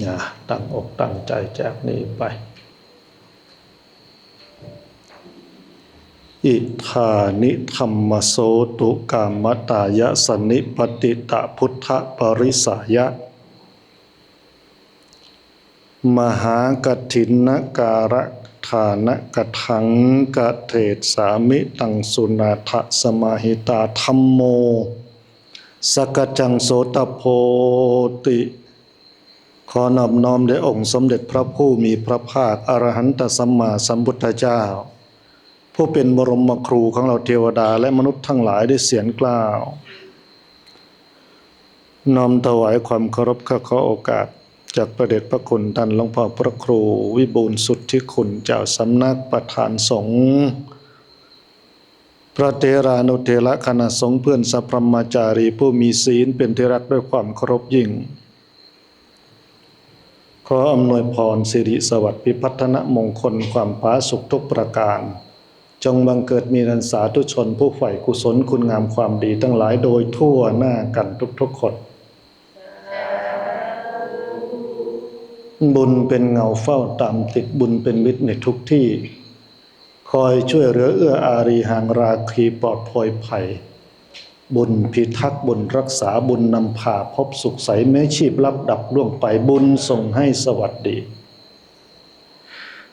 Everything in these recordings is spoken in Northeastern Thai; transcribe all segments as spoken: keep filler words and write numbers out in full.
นะ ตั้งอกตั้งใจจากนี้ไป อิทานิ ธัมมโสตุ กามตายะสะนิ ปฏิตะพุทธปริสายะ มหากฐินการะฐานกทัง กเทสามิตังสุนาทะ สมาหิตา ธัมโม สกจังโสตโพติ ขอนอบน้อมแด่องค์สมเด็จพระผู้มีพระภาค อรหันตสัมมาสัมพุทธเจ้า ผู้เป็นบรมครูของเราเทวดาและมนุษย์ทั้งหลายด้วยเสียงกล้าว น้อมถวายความเคารพ ข้าขอโอกาสจากพระเดชพระคุณท่านหลวงพ่อพระครูวิบูลย์สุทธิคุณ เจ้าสำนักประธานสงฆ์ พระเถรานุเถระคณะสงฆ์ เพื่อนสัพพรหมจารีผู้มีศีลเป็นที่รักด้วยความเคารพยิ่ง ขออำนวยพรสิริสวัสดิ์พิพัฒนมงคลความผาสุกทุกประการ จงบังเกิดมีแด่สาธุชนผู้ใฝ่กุศลคุณงามความดีทั้งหลายโดยทั่วหน้ากันทุกๆคน บุญเป็นเงาเฝ้าตามติด บุญเป็นมิตรในทุกที่ คอยช่วยเหลือเอื้ออารี ห่างราคีปลอดโพยภัย บุญพิทักษ์ บุญรักษา บุญนำพาพบสุขใส แม้ชีพลับดับล่วงไป บุญส่งให้สวัสดี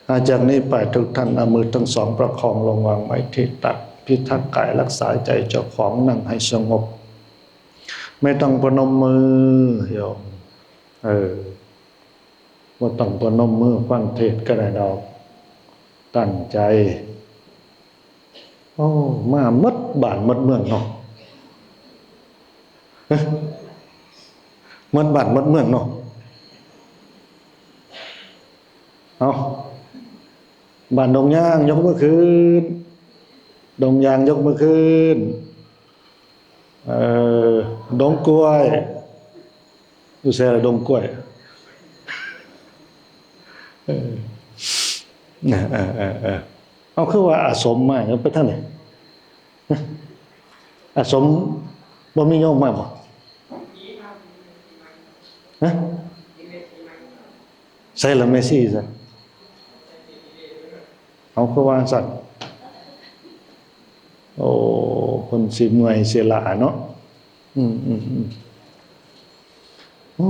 อาจากนี้ไปทุกท่านเอามือทั้งสองประคองลงวางไว้ที่ตัก พิทักษ์กายรักษาใจเจ้าของ นั่งให้สงบ ไม่ต้องพนมมือโยม เออ บ่ต้องพนมมือฟังเทศน์ก็ได้ดอก ตั้งใจ โอ้ มาหมดบ้านหมดเมืองเนาะ ฮะ หมดบ้านหมดเมืองเนาะ เอา บ้านดงยางยกมือขึ้น ดงยางยกมือขึ้น เอ่อ ดงกล้วย อยู่ไสล่ะดงกล้วย เออ เออ เออ เออ เออ เอา คือว่าอาสมมา ไปทางไหน อาสมบ่มีโยมมาบ่ ฮะ ไสล่ะแม่ชีซะ เอา คือว่าซั่น โอ้ คนสิเมื่อยสิล้าเนาะ อืม อืม อืม โอ้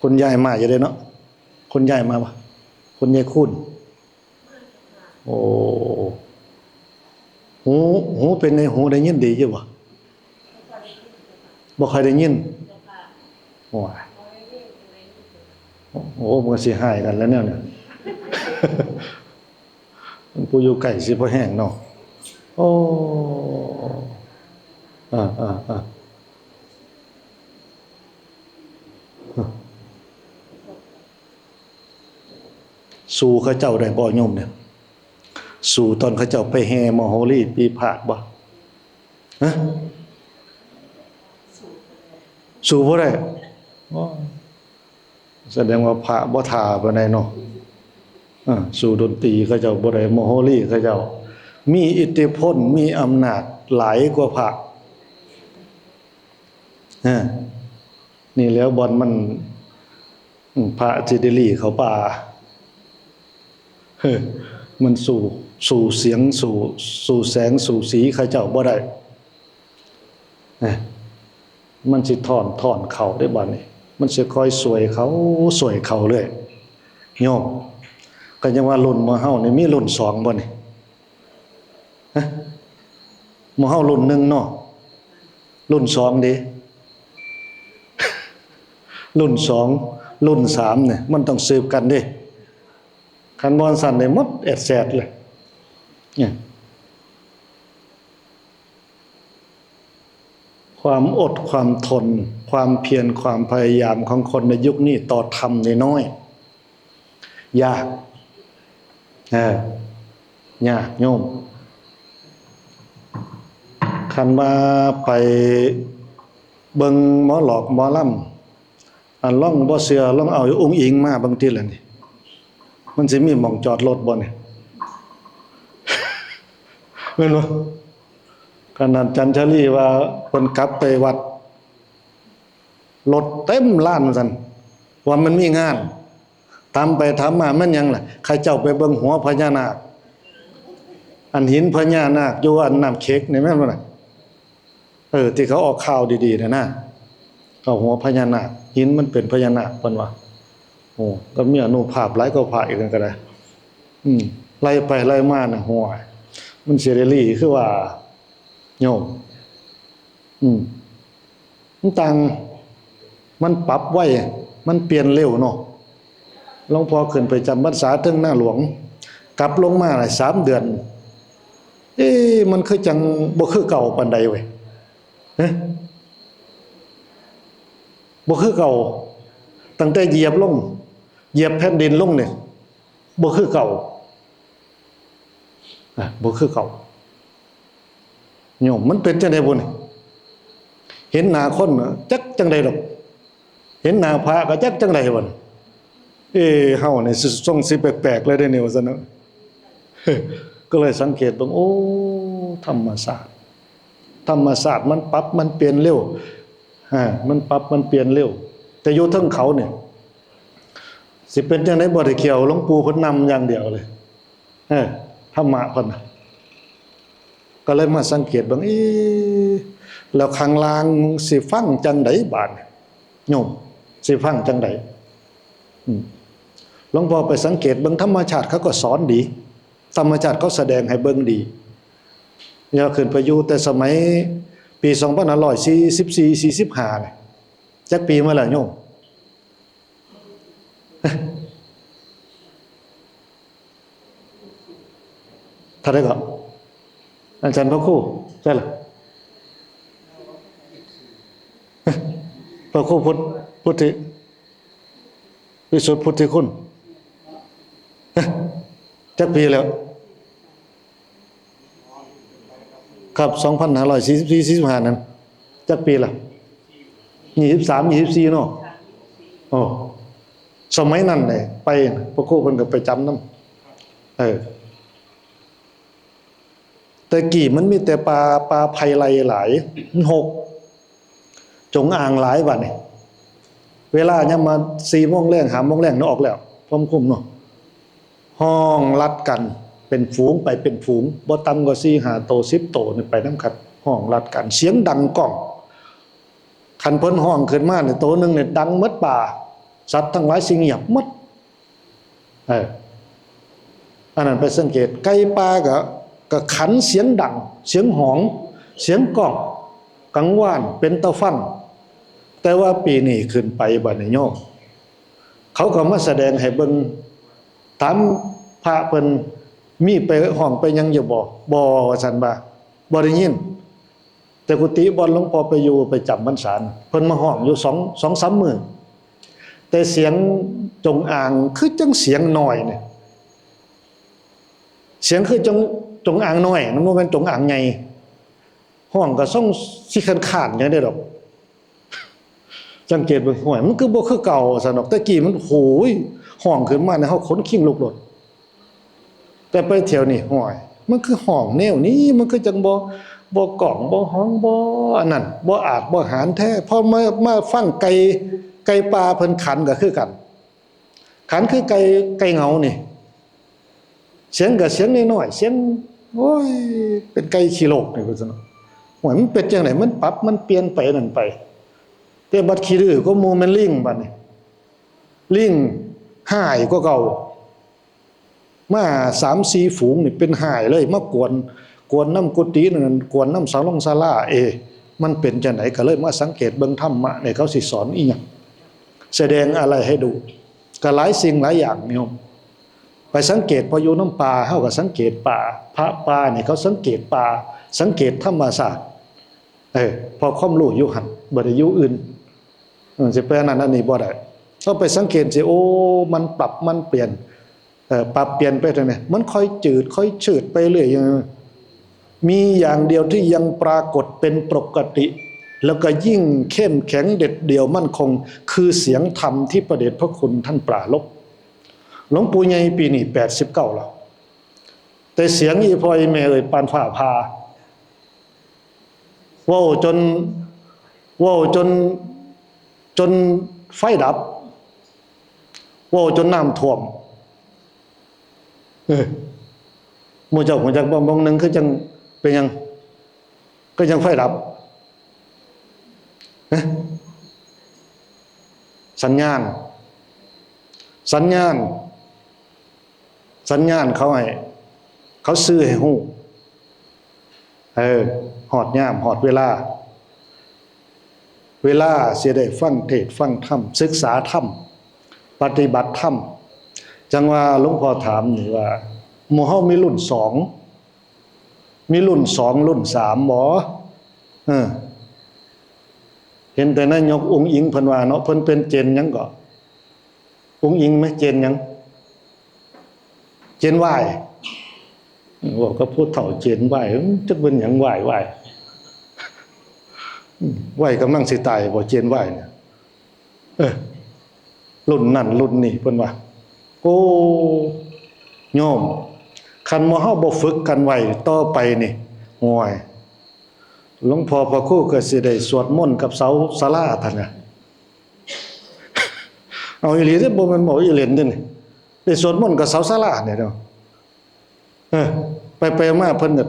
คุณยายมาอยู่เด้เนาะ คุณยายมาบ่ คุณยายคุณ โอ้ หู หูเป็นไง หูได้ยินดีอยู่บ่ บ่ค่อยได้ยิน โอ้ย โอ้ มันก็สิหายกันแล้วเนี่ย ผู้อยู่ใกล้สิบ่แห้งเนาะ โอ้ อ่า อ่า อ่า สู้เขาเจ้าได้บ่โยมเนี่ย สู้ตอนเขาเจ้าไปแห่มโหรีปีพาดบ่ ฮะ สู้บ่ได้ โอ้ แสดงว่าพระบ่ท่าปานใดเนาะ เออ สู้ดนตรีเขาเจ้าบ่ได้ มโหรีเขาเจ้า มีอิทธิพล มีอำนาจหลายกว่าพระ เออ นี่แหล้วบ่อนมัน อืม พระสิได้ลี้เข้าป่า เออ มันสู้ สู้เสียง สู้ สู้แสง สู้สีเขาเจ้าบ่ได้ เอ้ย มันสิถอน ถอนเข้าได้บัดนี้ มันสิคอยซวยเข้า ซวยเข้าเรื่อย โยม ก็ยังว่ารุ่นหมู่เฮานี่มีรุ่นสองบ่นี่ ฮะ หมู่เฮารุ่นหนึ่งเนาะ รุ่นสองเด้ รุ่นสอง รุ่นสามเนี่ย มันต้องสืบกันเด้ คันบ่ซั่นเนี่ยหมดแอดแซดเลย เนี่ย ความอดความทน ความเพียร ความพยายามของคนในยุคนี้ต่อธรรมนี่น้อย ยาก เออ ยากโยม คันว่าไปเบิ่งหมอหลอกหมอลำ อันลองบ่เชื่อ ลองเอาอุ๋งอิ๋งมาเบิ่งติล่ะนี่ มันสิมีหม่องจอดรถบ่นี่ แม่นบ่ ขนาดจันทรีว่าเพิ่นกลับไปวัด รถเต็มลานว่าซั่น ว่ามันมีงาน ถามไปถามมา แม่นหยังล่ะ ข้าเจ้าไปเบิ่งหัวพญานาค อันหินพญานาคอยู่อันน้ำเข็กนี่แม่นบ่ล่ะ เออ ที่เขาออกข่าวดีๆนะนะ เอาหัวพญานาค หินมันเป็นพญานาคเพิ่นว่า โอ้ ก็มีอานุภาพหลายกว่าพระอีกนั่นก็ได้ อืม ไล่ไปไล่มาน่ะ โอ้ย มันสิได้ลีคือว่า โยม อืม มันต่าง มันปรับไว มันเปลี่ยนเร็วเนาะ หลวงพ่อขึ้นไปจำพรรษาเทิงหน้าหลวง กลับลงมาหลายสามเดือน เอ๊ะ มันคือจังบ่คือเก่าปานใดเว้ย ฮะ บ่คือเก่า ตั้งแต่เหยียบลง เหยียบแผ่นดินลงเนี่ย บ่คือเก่า อ่ะ บ่คือเก่า โยม มันเป็นจังใดบุนี่ เห็นหน้าคนน่ะ จักจังใดดอก เห็นหน้าพระก็จักจังใดบัดนี้ เอ้ เฮานี่สิ ทรงสิแปลกๆเลยเด้นี่ ว่าซั่นเนาะ ก็เลยสังเกตเบิ่ง โอ้ ธรรมชาติ ธรรมชาติมันปรับมันเปลี่ยนเร็ว อ่า มันปรับมันเปลี่ยนเร็ว แต่อยู่เทิงเขาเนี่ย สิเป็นจังใดบ่ได้เกี่ยว หลวงปู่เพิ่นนำอย่างเดียวเลย เออ ธรรมะเพิ่นน่ะ ก็เลยมาสังเกตเบิ่ง เอ๊ะ แล้วข้างล่างสิฟังจังใดบาดนี้ โยม สิฟังจังใด อืม หลวงพ่อไปสังเกตเบิ่ง ธรรมชาติเขาก็สอนดี ธรรมชาติเขาแสดงให้เบิ่งดี อย่าขึ้นไปอยู่แต่สมัยปีสองพันห้าร้อยสี่สิบสี่ สี่สิบห้าเนี่ย จักปีมาแล้วโยม เท่าไหร่ก็ อาจารย์พระครู ใช่เหรอ พระครูพุทธ พุทธิ วิสุทธิพุทธิคุณ จักปีแล้ว ครับ สองพันห้าร้อยสี่สิบสี่ สี่สิบห้า นั้น จักปีละ ยี่สิบสาม ยี่สิบสี่ เนาะ โอ้ สมัยนั้นเลย ไป พระครูเพิ่นก็ไปจำนำ เออ แต่กี้มันมีแต่ปลา ปลาไพไลหลาย มันหก จงอางหลายบัดนี้ เวลายามมา สี่โมงแลง ห้าโมงแลงนี่ออกแล้ว พร้อมคุ้มเนาะ ฮ้องลัดกัน เป็นฝูงไปเป็นฝูง บ่ต่ำกว่าสี่ห้าโต สิบโตนี่ไปนำกัน ฮ้องลัดกัน เสียงดังก้อง คันเพิ่นฮ้องขึ้นมานี่ โตหนึ่งนี่ดังหมดป่า สัตว์ทั้งหลายสิเงียบหมด เออ อันนั้นไปสังเกต ไก่ป่าก็ ก็ขันเสียงดัง เสียงฮ้อง เสียงก้อง กังวาน เป็นตาฟัง แต่ว่าปีนี้ขึ้นไปบัดนี้โยม เขาก็มาแสดงให้เบิ่ง ถามพระเพิ่น มีไปฮ้องไปหยังอยู่บ่ บ่ ว่าซั่นว่า บ่ได้ยิน แต่กุฏิบ่อนหลวงพ่อไปอยู่ไปจำพรรษาน่ะ เพิ่นมาฮ้องอยู่สอง สองสามมื้อ แต่เสียงจงอางคือจังเสียงน้อยเนี่ย เสียงคือจง จงอางน้อย มันบ่แม่นจงอางใหญ่ ฮ้องก็ส่งสิคันคานจังได๋ดอก สังเกตเบิ่ง ห้วย มันคือบ่คือเก่าซั่นดอก แต่กี้มัน โหย ฮ้องขึ้นมาเนี่ย เฮาขนคิงลุกโลด แต่ไปเที่ยวนี่ ห้วย มันคือฮ้องแนวนี้ มันคือจังบ่ บ่ก้อง บ่ฮ้อง บ่อันนั้น บ่อาด บ่หาญแท้ พอมา มาฟังไก่ ไก่ป่าเพิ่นขันก็คือกัน ขันคือไก่ ไก่เหงานี่ เสียงก็เสียงน้อยๆ เสียง โอ้ย เป็นไก่ขี้โลกนี่ ว่าซั่นเนาะ ห้วย มันเป็นจังได๋ มันปรับ มันเปลี่ยนไปนั่นไป แต่บัดขี้ดื้อกว่าหมู่แม่นลิงบัดนี้ ลิงฮ้ายกว่าเก่า มาสามสี่ฝูงนี่เป็นฮ้ายเลย มากวน กวนนำกุฏินั่น กวนนำศาลงศาลา เอ มันเป็นจังได๋ ก็เลยมาสังเกตเบิ่งธรรมะนี่ เขาสิสอนอีหยัง แสดงอะไรให้ดู ก็หลายสิ่งหลายอย่างโยม ไปสังเกต พออยู่นำป่า เฮาก็สังเกตป่า พระป่านี่เขาสังเกตป่า สังเกตธรรมชาติ เออ พอความรู้อยู่หั่น บ่ได้อยู่อื่น เออ สิไปอันนั้นอันนี้บ่ได้ เฮาไปสังเกตสิ โอ้ มันปรับ มันเปลี่ยน เอ่อ ปรับเปลี่ยนไปทางไหน มันค่อยจืด ค่อยชืดไปเรื่อย มีอย่างเดียวที่ยังปรากฏเป็นปกติ แล้วก็ยิ่งเข้มแข็งเด็ดเดี่ยวมั่นคง คือเสียงธรรมที่พระเดชพระคุณท่านปรารภ หลวงปู่ใหญ่ปีนี้แปดสิบเก้าแล้ว แต่เสียงอีพ่ออีแม่เอ่ยปานฟ้าผ่า เว้าจน เว้าจน จนไฟดับ เว้าจนน้ำท่วม เออ หมู่เจ้าฮู้จักบ่ หม่องหนึ่งคือจั่งเป็นหยัง คือจั่งไฟดับ ฮะ สัญญาณ สัญญาณ สัญญาณเขาให้ เขาสื่อให้ฮู้ เออ ฮอดยาม ฮอดเวลา เวลาสิได้ฟังเทศน์ฟังธรรม ศึกษาธรรม ปฏิบัติธรรม จั่งว่าหลวงพ่อถามนี่ว่า หมู่เฮามีรุ่นสอง มีรุ่นสอง รุ่นสามบ่ เออ เห็นแต่นายกอุ๋งอิ๋งเพิ่นว่าเนาะ เพิ่นเป็นเจนหยังเกาะ อุ๋งอิ๋งแม่นเจนหยัง เจนวาย เว้ากับผู้เฒ่าเจนวาย จักเป็นหยังวายวาย อืม วายกำลังสิตายบ่ เจนวายเนี่ย เออ รุ่นนั้นรุ่นนี้เพิ่นว่า โอ้ โยม คันหมู่เฮาบ่ฝึกกันไว้ต่อไปนี่ โอ้ย หลวงพ่อพระครูก็สิได้สวดมนต์กับเสาศาลาท่านน่ะ เอาอีหลีเด้อ บ่แม่นเว้าอีเล่นเด้อนี่ ได้สวดมนต์กับเสาศาลาเนี่ยเนาะ เออ ไปไปมาเพิ่นก็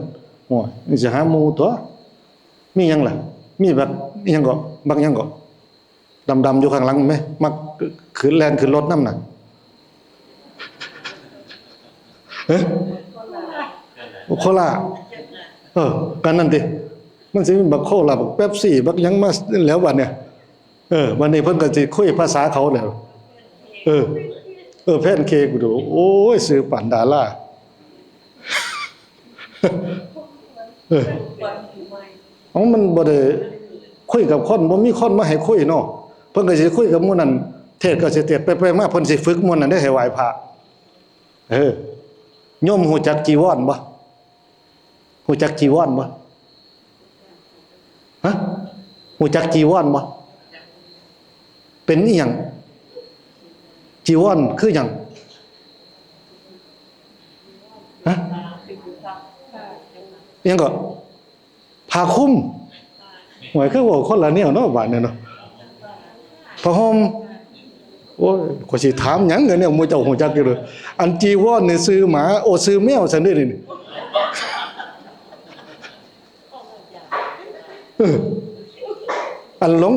โอ้ย นี่สิหาหมู่ตั๊ว มีหยังล่ะ มีบักหยังเกาะ บักหยังเกาะ ดำๆ อยู่ข้างหลังแม่ มักขึ้นแล่นขึ้นรถนำน่ะ เอ๊ะ โคลา เออ ก็นั่นติ มันสิมีบักโคลา บักเป๊ปซี่ บักหยังมาแล้วบัดเนี่ย เออ บัดนี้เพิ่นก็สิคุยภาษาเขาแล้ว เออ เออ แพนเค้ก ดู โอ้ย ชื่อปานดารา เออ เอ้า มันบ่ได้คุยกับคน บ่มีคนมาให้คุยเนาะ เพิ่นก็สิคุยกับหมู่นั้น เทศน์ก็สิเทศน์ ไปๆ มาๆ เพิ่นสิฝึกหมู่นั้นได้ให้ไหว้พระ เออ โยมฮู้จักจีวรบ่ ฮู้จักจีวรบ่ ฮะ ฮู้จักจีวรบ่ เป็นอีหยัง จีวรคือหยัง ฮะ อิหยังเกาะ ผ้าคลุม โอ้ย คือเว้าคนละแนวเนาะ บาดนี้เนาะ ผ้าห่ม โอ้ย ข้อยสิถามหยังเนี่ย หมู่เจ้าฮู้จักอยู่เด้อ อันจีวรนี่ชื่อหมา โอ้ ชื่อแมวซั่นเด้นี่ เออ อันหลวง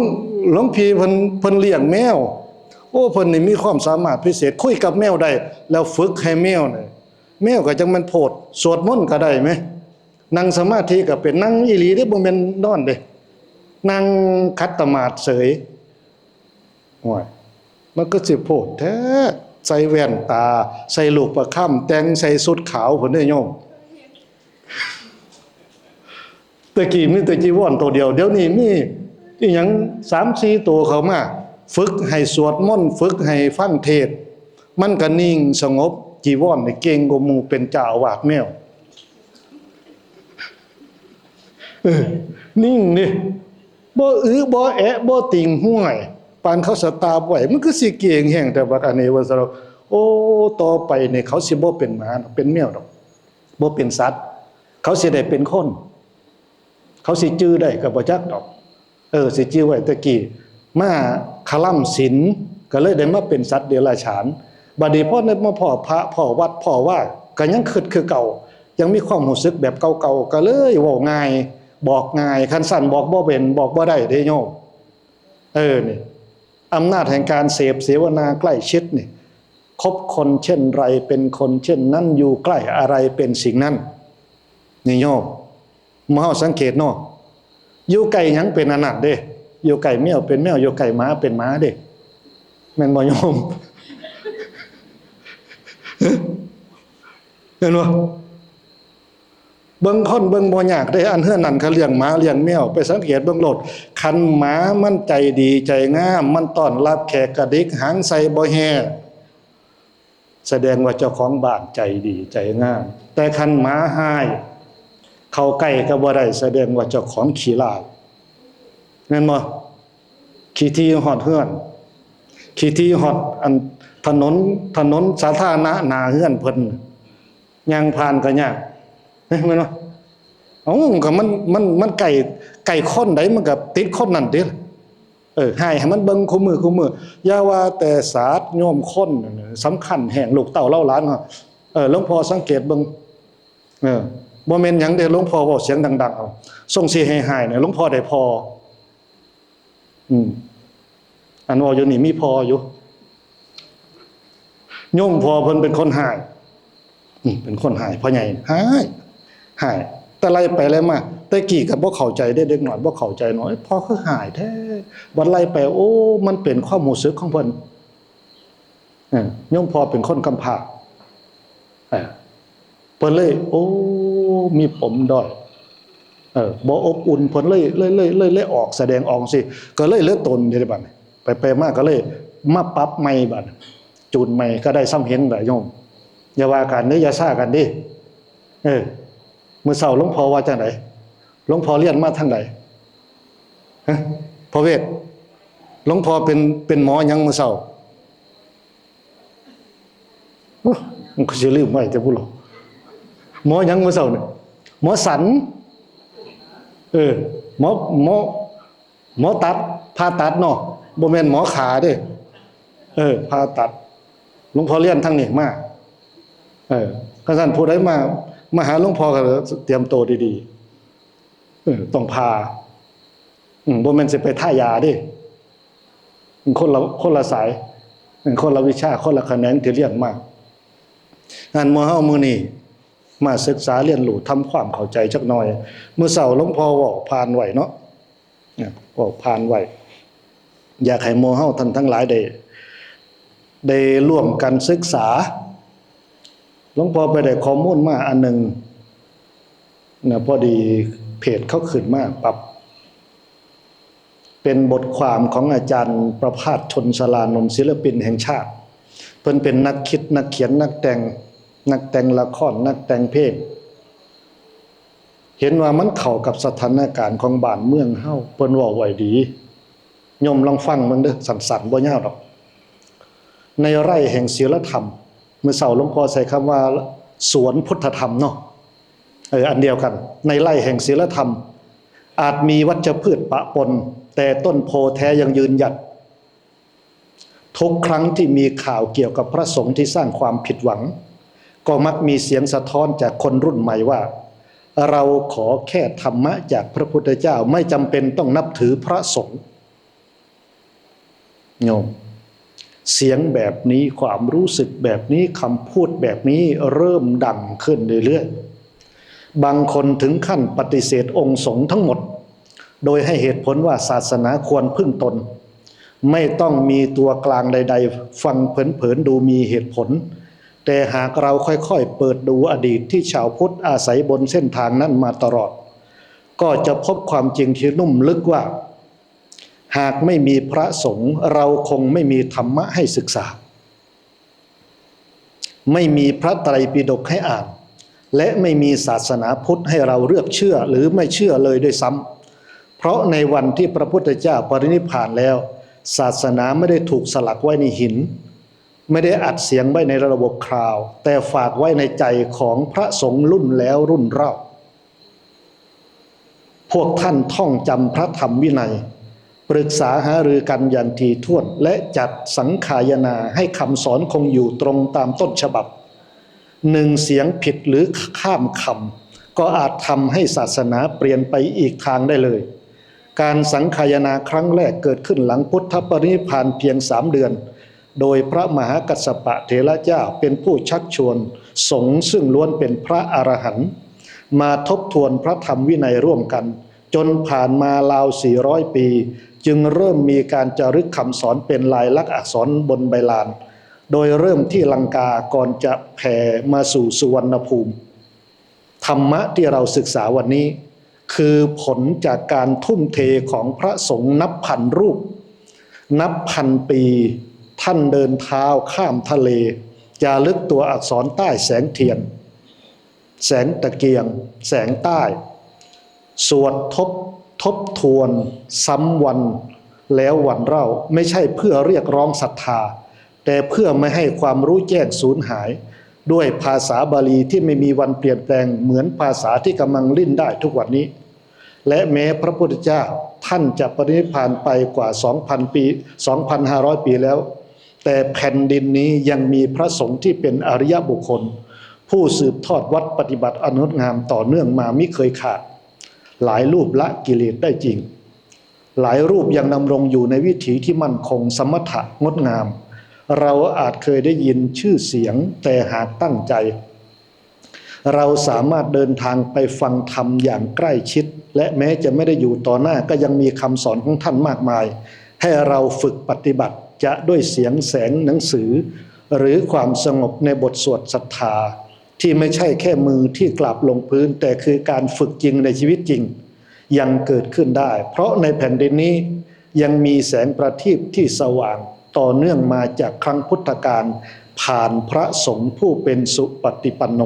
หลวงพี่เพิ่น เพิ่นเลี้ยงแมว โอ้ เพิ่นนี่มีความสามารถพิเศษ คุยกับแมวได้ แล้วฝึกให้แมวนี่ แมวก็จั่งแม่นโพด สวดมนต์ก็ได้แหม นั่งสมาธิก็เป็น นั่งอีหลีเด้ บ่แม่นนอนเด้ นั่งขัดสมาธิเสย โอ้ย มันก็สิโพดแท้ ใส่แว่นตา ใส่ลูกประคำ แต่งใส่ชุดขาวพุ้นเด้อโยม แต่กี้มีแต่จีวรตัวเดียว เดี๋ยวนี้มีอีหยังสามสี่ตัวเข้ามา ฝึกให้สวดมนต์ ฝึกให้ฟังเทศน์ มันก็นิ่งสงบ จีวรนี่เก่งกว่าหมู่ เป็นเจ้าอาวาสแมว เออ นิ่งนี่ บ่อื้อบ่แอะ บ่ติ่งห้วย ปานเขาสตาร์ฟไว้ มันคือสิเก่งแฮงแต่บักอันนี้ว่าซั่นดอก โอ้ ต่อไปนี่เขาสิบ่เป็นหมาดอก เป็นแมวดอก บ่เป็นสัตว์ เขาสิได้เป็นคน เขาสิจื่อได้ก็บ่จักดอก เออ สิจื่อไว้แต่กี้ มาคารมศีล ก็เลยได้มาเป็นสัตว์เดรัจฉาน บัดนี้พอได้มาพ้อพระ พ้อวัด พ้อวา ก็ยังคิดคือเก่า ยังมีความรู้สึกแบบเก่าๆ ก็เลยเว้าง่าย บอกง่าย คันซั้นบอกบ่เป็น บอกบ่ได้เด้โยม เออ นี่ อำนาจแห่งการเสพเสวนาใกล้ชิดนี่ คบคนเช่นไรเป็นคนเช่นนั้น อยู่ใกล้อะไรเป็นสิ่งนั้น นี่โยม หมู่เฮาสังเกตเนาะ อยู่ใกล้หยังเป็นอันนั้นเด้ อยู่ใกล้แมวเป็นแมว อยู่ใกล้หมาเป็นหมาเด้ แม่นบ่โยม แม่นบ่ เบิ่งคนเบิ่งบ่ยากเด้ อันเฮือนนั่นเขาเลี้ยงหมาเลี้ยงแมว ไปสังเกตเบิ่งโลด คันหมามันใจดีใจงาม มันต้อนรับแขกกระดิกหางใส่บ่แฮ่ แสดงว่าเจ้าของบ้านใจดีใจงาม แต่คันหมาฮ้าย เข้าใกล้ก็บ่ได้ แสดงว่าเจ้าของขี้ร้าย แม่นบ่ ขี้ถี่ฮอดเฮือน ขี้ถี่ฮอดอันถนน ถนนสาธารณะหน้าเฮือนเพิ่น ย่างผ่านก็ยาก เอ๊ะ แม่นบ่ เอ้า ก็มัน มัน มันใกล้ ใกล้คนใดมันก็ติดคนนั้นติ เ เออ ให้ ให้มันเบิ่งคู่มือคู่มือ อย่าว่าแต่สัตว์ โยมคนสำคัญแฮง ลูกเต้าเล่าหลานเฮา เออ หลวงพ่อสังเกตเบิ่ง เออ บ่แม่นหยังเด้ หลวงพ่อเว้าเสียงดังๆ เอา ส่งสิให้ให้เนี่ย หลวงพ่อได้พ่อ อืม อันเว้าอยู่นี่มีพ่ออยู่ โยมพ่อเพิ่นเป็นคนให้ อืม เป็นคนให้ พ่อใหญ่ให้ ให้ แต่ไล่ไปไล่มา แต่กี้ก็บ่เข้าใจเด้ เด็กน้อยบ่เข้าใจเนาะ พ่อคือให้แท้ บัดไล่ไป โอ้ มันเป็นความรู้สึกของเพิ่น เออ โยมพ่อเป็นคนกำพร้า เออ เพิ่นเลย โอ้ มีปมด้อย เออ บ่อบอุ่น เพิ่นเลย เลย เลย เลย เลยออกแสดงออกสิ ก็เลยเหลือตนเด้บัดนี้ ไปไปมาก็เลยมาปรับใหม่บัดนี้ จูนใหม่ก็ได้ส่ำเห็นล่ะโยม อย่าว่ากันเด้อ อย่าซ่ากันเด้ เออ มื้อเช้าหลวงพ่อว่าจั่งใด หลวงพ่อเรียนมาทางใด ฮะ พ่อเวช หลวงพ่อเป็น เป็นหมอหยังมื้อเช้า โอ้ มันก็สิลืมไว้แต่ผู้หลง หมอหยังมื้อเช้าเนี่ย หมอสัน เออ หมอ หมอ หมอตัด ผ่าตัดเนาะ บ่แม่นหมอขาเด้ เออ ผ่าตัด หลวงพ่อเรียนทางนี้มา เออ คันซั่นผู้ใดมา มาหาหลวงพ่อก็เตรียมตัวดีๆ เออ ต้องผ่า อืม บ่แม่นสิไปทายาเด้ คนละ คนละสาย คนละวิชา คนละแขนงที่เรียนมา งานหมู่เฮามื้อนี้ มาศึกษาเรียนรู้ทำความเข้าใจจักหน่อย มื้อเช้าหลวงพ่อเว้าผ่านไว้เนาะ เว้าผ่านไว้ อยากให้หมู่เฮาท่านทั้งหลายได้ ได้ร่วมกันศึกษา หลวงพ่อไปได้ข้อมูลมาอันหนึ่งนะ พอดีเพจเขาขึ้นมาปั๊บ เป็นบทความของอาจารย์ประภาส ชลสารานนท์ ศิลปินแห่งชาติ เพิ่นเป็นนักคิด นักเขียน นักแต่ง นักแต่งละคร นักแต่งเพลง เห็นว่ามันเข้ากับสถานการณ์ของบ้านเมืองเฮา เพิ่นเว้าไว้ดี โยมลองฟังเบิ่งเด้อ สั้นๆ บ่ยาวดอก ในไร่แห่งศีลธรรม มื้อเช้าหลวงพ่อใช้คำว่า สวนพุทธธรรมเนาะ เออ อันเดียวกัน ในไร่แห่งศีลธรรม อาจมีวัชพืชปะปน แต่ต้นโพธิ์แท้ยังยืนหยัด ทุกครั้งที่มีข่าวเกี่ยวกับพระสงฆ์ที่สร้างความผิดหวัง ก็มักมีเสียงสะท้อนจากคนรุ่นใหม่ว่า เราขอแค่ธรรมะจากพระพุทธเจ้า ไม่จำเป็นต้องนับถือพระสงฆ์ โยม เสียงแบบนี้ ความรู้สึกแบบนี้ คำพูดแบบนี้เริ่มดังขึ้นเรื่อยๆ บางคนถึงขั้นปฏิเสธองค์สงฆ์ทั้งหมด โดยให้เหตุผลว่าศาสนาควรพึ่งตน ไม่ต้องมีตัวกลางใดๆ ฟังเผินๆ ดูมีเหตุผล แต่หากเราค่อยๆ เปิดดูอดีตที่ชาวพุทธอาศัยบนเส้นทางนั้นมาตลอด ก็จะพบความจริงที่ลุ่มลึกว่า หากไม่มีพระสงฆ์ เราคงไม่มีธรรมะให้ศึกษา ไม่มีพระไตรปิฎกให้อ่าน และไม่มีศาสนาพุทธให้เราเลือกเชื่อหรือไม่เชื่อเลยด้วยซ้ำ เพราะในวันที่พระพุทธเจ้าปรินิพพานแล้ว ศาสนาไม่ได้ถูกสลักไว้ในหิน ไม่ได้อัดเสียงไว้ในระบบคลาวด์ แต่ฝากไว้ในใจของพระสงฆ์รุ่นแล้วรุ่นเล่า พวกท่านท่องจำพระธรรมวินัย ปรึกษาหารือกันอย่างถี่ถ้วน และจัดสังคายนาให้คำสอนคงอยู่ตรงตามต้นฉบับ หนึ่งเสียงผิดหรือข้ามคำ ก็อาจทำให้ศาสนาเปลี่ยนไปอีกทางได้เลย การสังคายนาครั้งแรกเกิดขึ้นหลังพุทธปรินิพพานเพียงสามเดือน โดยพระมหากัสสปะเถระเจ้าเป็นผู้ชักชวนสงฆ์ซึ่งล้วนเป็นพระอรหันต์ มาทบทวนพระธรรมวินัยร่วมกัน จนผ่านมาราวสี่ร้อยปี จึงเริ่มมีการจารึกคำสอนเป็นลายลักษณ์อักษรบนใบลาน โดยเริ่มที่ลังกาก่อนจะแผ่มาสู่สุวรรณภูมิ ธรรมะที่เราศึกษาวันนี้ คือผลจากการทุ่มเทของพระสงฆ์นับพันรูป นับพันปี ท่านเดินเท้าข้ามทะเล จารึกตัวอักษรใต้แสงเทียน แสงตะเกียง แสงใต้ สวดทบ ทบทวน ซ้ำวันแล้ววันเล่า ไม่ใช่เพื่อเรียกร้องศรัทธา แต่เพื่อไม่ให้ความรู้แจ้งสูญหาย ด้วยภาษาบาลีที่ไม่มีวันเปลี่ยนแปลงเหมือนภาษาที่กำลังเล่นได้ทุกวันนี้ และแม้พระพุทธเจ้าท่านจะปรินิพพานไปกว่า สองพัน ปี สองพันห้าร้อย ปีแล้ว แต่แผ่นดินนี้ยังมีพระสงฆ์ที่เป็นอริยบุคคล ผู้สืบทอดวัดปฏิบัติอันงดงามต่อเนื่องมามิเคยขาด หลายรูปละกิเลสได้จริง หลายรูปยังดำรงอยู่ในวิถีที่มั่นคงสมถะงดงาม เราอาจเคยได้ยินชื่อเสียง แต่หากตั้งใจ เราสามารถเดินทางไปฟังธรรมอย่างใกล้ชิด และแม้จะไม่ได้อยู่ต่อหน้าก็ยังมีคำสอนของท่านมากมาย ให้เราฝึกปฏิบัติจะด้วยเสียงแสงหนังสือ หรือความสงบในบทสวดศรัทธา ที่ไม่ใช่แค่มือที่กราบลงพื้น แต่คือการฝึกจริงในชีวิตจริง ยังเกิดขึ้นได้ เพราะในแผ่นดินนี้ยังมีแสงประทีปที่สว่างต่อเนื่องมาจากครั้งพุทธกาล ผ่านพระสงฆ์ผู้เป็นสุปฏิปันโน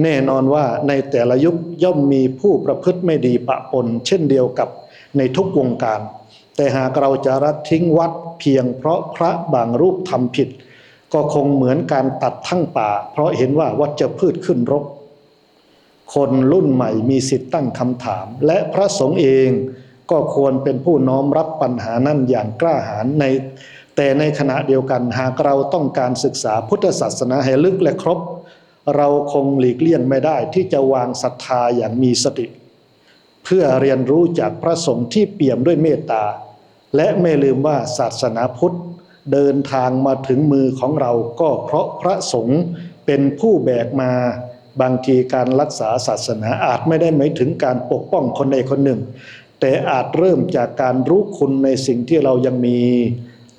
แน่นอนว่าในแต่ละยุคย่อมมีผู้ประพฤติไม่ดีปะปนเช่นเดียวกับในทุกวงการ แต่หากเราจะละทิ้งวัดเพียงเพราะพระบางรูปทำผิด ก็คงเหมือนการตัดทั้งป่า เพราะเห็นว่าวัชพืชขึ้นรก คนรุ่นใหม่มีสิทธิ์ตั้งคำถาม และพระสงฆ์เองก็ควรเป็นผู้น้อมรับปัญหานั้นอย่างกล้าหาญใน แต่ในขณะเดียวกัน หากเราต้องการศึกษาพุทธศาสนาให้ลึกและครบ เราคงหลีกเลี่ยงไม่ได้ที่จะวางศรัทธาอย่างมีสติ เพื่อเรียนรู้จากพระสงฆ์ที่เปี่ยมด้วยเมตตา และไม่ลืมว่าศาสนาพุทธเดินทางมาถึงมือของเราก็เพราะพระสงฆ์เป็นผู้แบกมา บางทีการรักษาศาสนาอาจไม่ได้หมายถึงการปกป้องคนใดคนหนึ่ง แต่อาจเริ่มจากการรู้คุณในสิ่งที่เรายังมี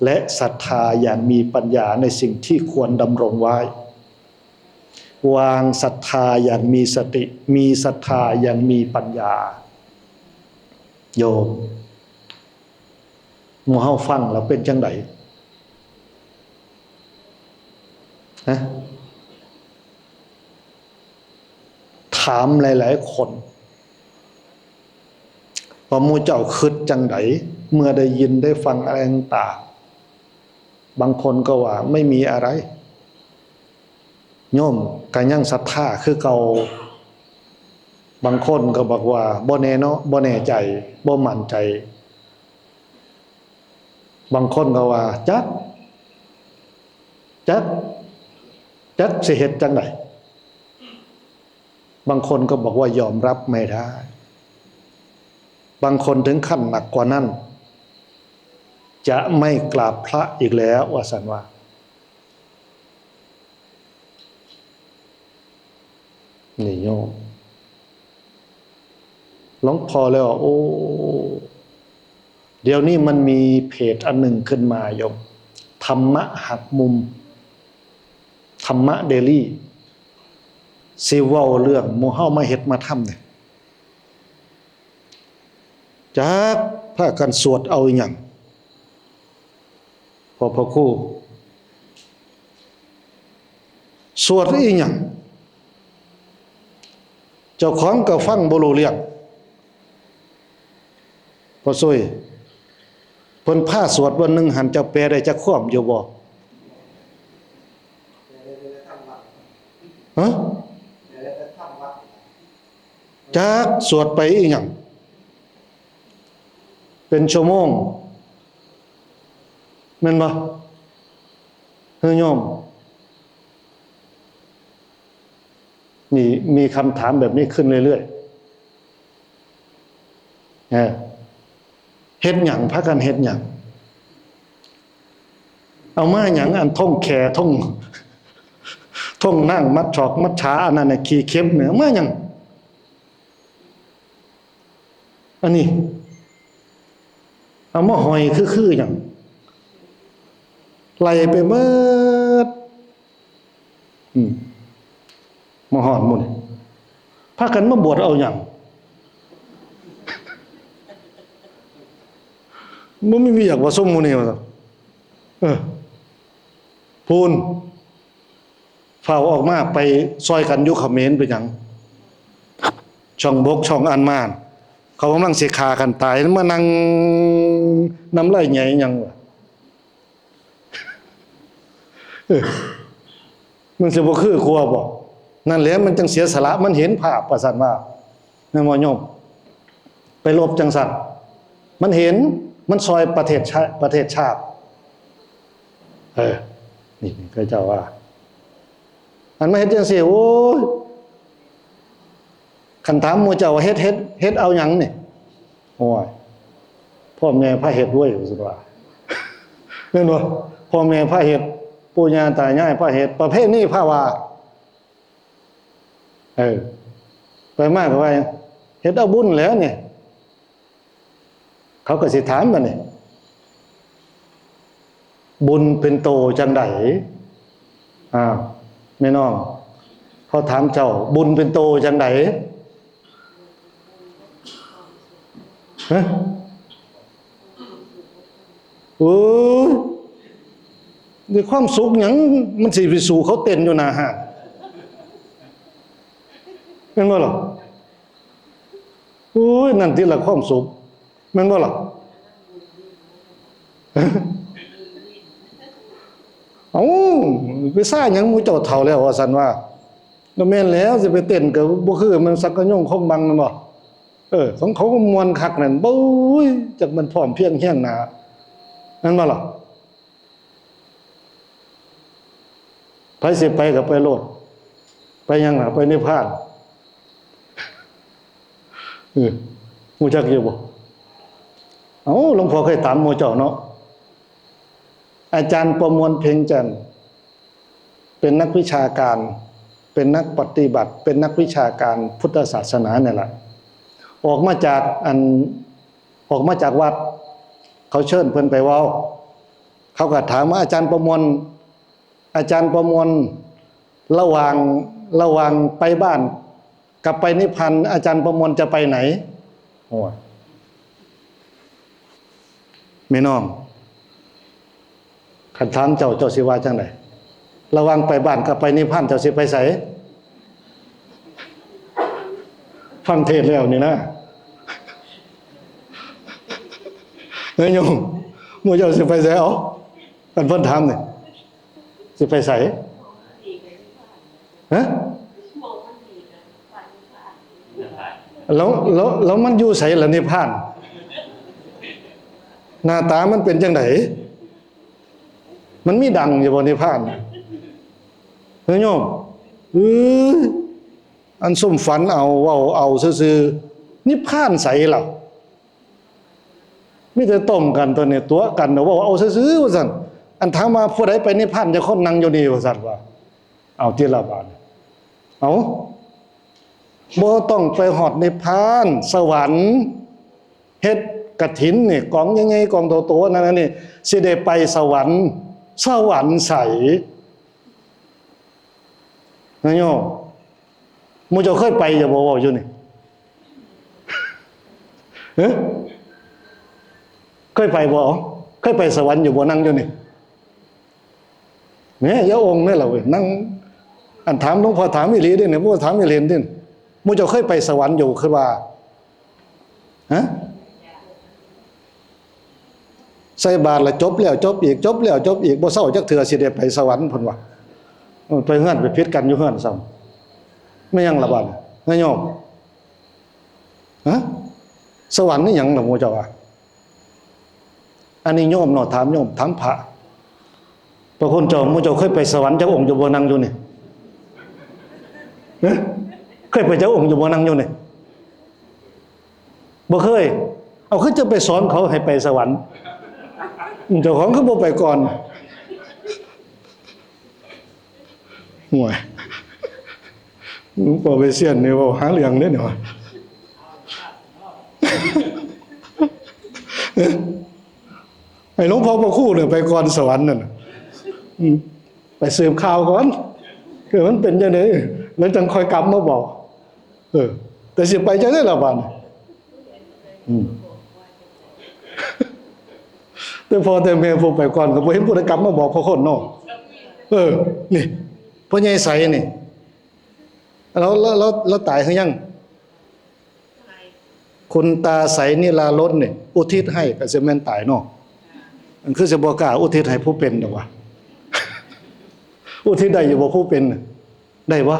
และศรัทธาอย่างมีปัญญาในสิ่งที่ควรดำรงไว้ วางศรัทธาอย่างมีสติ มีศรัทธาอย่างมีปัญญา โยม หมู่เฮาฟังแล้วเป็นจังได๋ ฮะ ถามหลายๆ คน ว่าหมู่เจ้าคิดจังได๋ เมื่อได้ยินได้ฟังอะไรต่างๆ บางคนก็ว่าไม่มีอะไร โยมก็ยังศรัทธาคือเก่า บางคนก็บอกว่าบ่แน่เนาะ บ่แน่ใจ บ่มั่นใจ บางคนก็ว่า จัก จัก จักสิเฮ็ดจั่งใด บางคนก็บอกว่ายอมรับไม่ได้ บางคนถึงขั้นหนักกว่านั้น จะไม่กราบพระอีกแล้ว ว่าซั่นว่า นี่โยม หลวงพ่อเลยว่า โอ้ เดี๋ยวนี้มันมีเพจอันหนึ่งขึ้นมาโยม ธรรมะหักมุม ธรรมะเดลี่ สิเว้าเรื่องหมู่เฮามาเฮ็ดมาทำเนี่ย จักพากันสวดเอาอีหยัง พ่อพระครู สวดอีหยัง เจ้าของก็ฟังบ่รู้เรื่อง พ่อซุย เพิ่นพาสวดวันหนึ่งหั่น เจ้าแปลได้จักความอยู่บ่ ฮะ จักสวดไปอีหยัง เป็นชั่วโมง แม่นบ่ เฮ้ยโยม นี่มีคำถามแบบนี้ขึ้นเรื่อยๆ เออ เฮ็ดหยัง พากันเฮ็ดหยัง เอามาหยัง อันธงแข ธง ธงนางมัดฉอกมัดฉา อันนั้นน่ะ ขี้เข็บเนี่ย เอามาหยัง อันนี้ เอามาห้อยคือๆ หยัง ไล่ไปหมด อืม มาฮอดหมู่นี่ พากันมาบวชเอาหยัง บ่มีเวียกว่าซุมหมู่นี่ว่าซั่น เออ พู้น ฟ้าวออกมาไปซอยกันอยู่เขมรเป็นหยัง ช่องบกช่องอันมาน เขากำลังสิฆ่ากันตาย มานั่งน้ำลายใหญ่หยังวะ เออ มันสิบ่คือครัวบ่ นั่นแหละมันจังเสียสละ มันเห็นภาพ ว่าซั่นว่า แม่นบ่โยม ไปรบจังซั่น มันเห็น มันซอยประเทศชาติ ประเทศชาติ เออ นี่ นี่เขาเจ้าว่า อันมาเฮ็ดจังซี่ โอ้ย คันถามหมู่เจ้าว่าเฮ็ด เฮ็ด เฮ็ดเอาหยังนี่ โอ้ย พ่อแม่พาเฮ็ดเว้ย ว่าซั่นว่า แม่นบ่ พ่อแม่พาเฮ็ด ปู่ย่าตายายพาเฮ็ด ประเพณีพาว่า เออ ไปมาก็ว่า เฮ็ดเอาบุญแหล้วนี่ เขาก็สิถามบัดนี้ บุญเป็นโตจังใด อ้าว แม่น้อง เขาถามเจ้า บุญเป็นโตจังใด ฮะ เออ ในความสุขหยัง มันสิไปสู้เขาเต้นอยู่หน้าห้าง แม่นบ่ล่ะ โอ้ย นั่นติละความสุข แม่นบ่ล่ะ เอ้า ไปซ่าหยังหมู่เจ้าเฒ่าแล้ว ว่าซั่นว่า ก็แม่นแล้ว สิไปเต้นก็บ่คือมันสักกะยงคงบังแม่นบ่ เออ ของเขาก็ม่วนคักนั่น โอ้ย จักมันพร้อมเพรียงเฮียงหน้า แม่นบ่ล่ะ ไผสิไปก็ไปโลด ไปหยังล่ะ ไปนิพพาน เออ ฮู้จักอยู่บ่ เอ้า หลวงพ่อเคยถามหมู่เจ้าเนาะ อาจารย์ประมวลเพ็งจันทร์ เป็นนักวิชาการ เป็นนักปฏิบัติ เป็นนักวิชาการพุทธศาสนาเนี่ยแหละ ออกมาจากอัน ออกมาจากวัด เขาเชิญเพิ่นไปเว้า เขาก็ถามว่า อาจารย์ประมวล อาจารย์ประมวล ระหว่าง ระหว่างไปบ้านกับไปนิพพาน อาจารย์ประมวลจะไปไหน โอ้ย แม่น้อง คันถามเจ้า เจ้าสิว่าจังใด ระหว่างไปบ้านกับไปนิพพาน เจ้าสิไปไส ฟังเทศน์แล้วนี่นะ เฮ้ยโยม หมู่เจ้าสิไปไส เอ้า คันเพิ่นถามนี่ สิไปไส ฮะ แล้ว แล้ว แล้วมันอยู่ไสล่ะนิพพาน หน้าตามันเป็นจังได มันมีดังอยู่บ่นิพพาน เฮ้ยโยม เออ อันซุมฝันเอา เว้าเอาซื่อๆ นิพพานไสล่ะ มีแต่ต้มกันตัวนี้ ตั๋วกันน่ะ เว้าเอาซื่อๆ ว่าซั่น อันถามว่าผู้ใดไปนิพพาน จักคนนั่งอยู่นี่ ว่าซั่นว่า เอาติละบาด เอา บ่ต้องไปฮอดนิพพาน สวรรค์ เฮ็ดกฐินนี่ กองใหญ่ๆ กองโตๆ นั่นน่ะนี่ สิได้ไปสวรรค์ สวรรค์ไส นะโยม หมู่เจ้าเคยไปอยู่บ่ เว้าอยู่นี่ เอ้อ เคยไปบ่ เคยไปสวรรค์อยู่บ่ นั่งอยู่นี่ เนี่ย อย่าองค์นี่ล่ะเว้ย นั่ง อันถามหลวงพ่อถามอีหลีเด้เนี่ย บ่ถามอีหลีเด้ หมู่เจ้าเคยไปสวรรค์อยู่ คือว่า ฮะ ใส่บาตรแล้วจบแล้วจบอีก จบแล้วจบอีก บ่เซาจักเทื่อ สิได้ไปสวรรค์เพิ่นว่า เออ ไปเฮือนไปผิดกันอยู่เฮือนซ้ำ แม่นหยังล่ะบาดนี้ นะโยม ฮะ สวรรค์นี่หยังล่ะหมู่เจ้าว่า อันนี้โยมเนาะ ถามโยม ถามพระ พระคุณเจ้า หมู่เจ้าเคยไปสวรรค์จักองค์อยู่บ่ นั่งอยู่นี่ ฮะ เคยไปจักองค์อยู่บ่ นั่งอยู่นี่ บ่เคย เอา คือจะไปสอนเขาให้ไปสวรรค์ เจ้าของคือบ่ไปก่อน ห่วย หลวงพ่อไปเสี้ยนนี่เว้าหาเรื่องเด้เนาะ ให้หลวงพ่อพระครูเนี่ยไปก่อนสวรรค์นั่นน่ะ อืม ไปสืบข่าวก่อน คือมันเป็นจังได๋ แล้วจังค่อยกลับมาบอก เออ แต่สิไปจังได๋ล่ะบาดนี้ อืม แต่พ่อแต่แม่ผู้ไปก่อนก็บ่เห็นผู้ใดกลับมาบอกพระคนเนาะ เออ นี่ พ่อใหญ่ใสนี่ แล้ว แล้ว แล้ว แล้วตายหรือยัง คุณตาใสนิลารสนี่ อุทิศให้ก็สิแม่นตายเนาะ มันคือสิบ่กล้าอุทิศให้ผู้เป็นดอกวะ อุทิศได้อยู่บ่ผู้เป็นน่ะ ได้บ่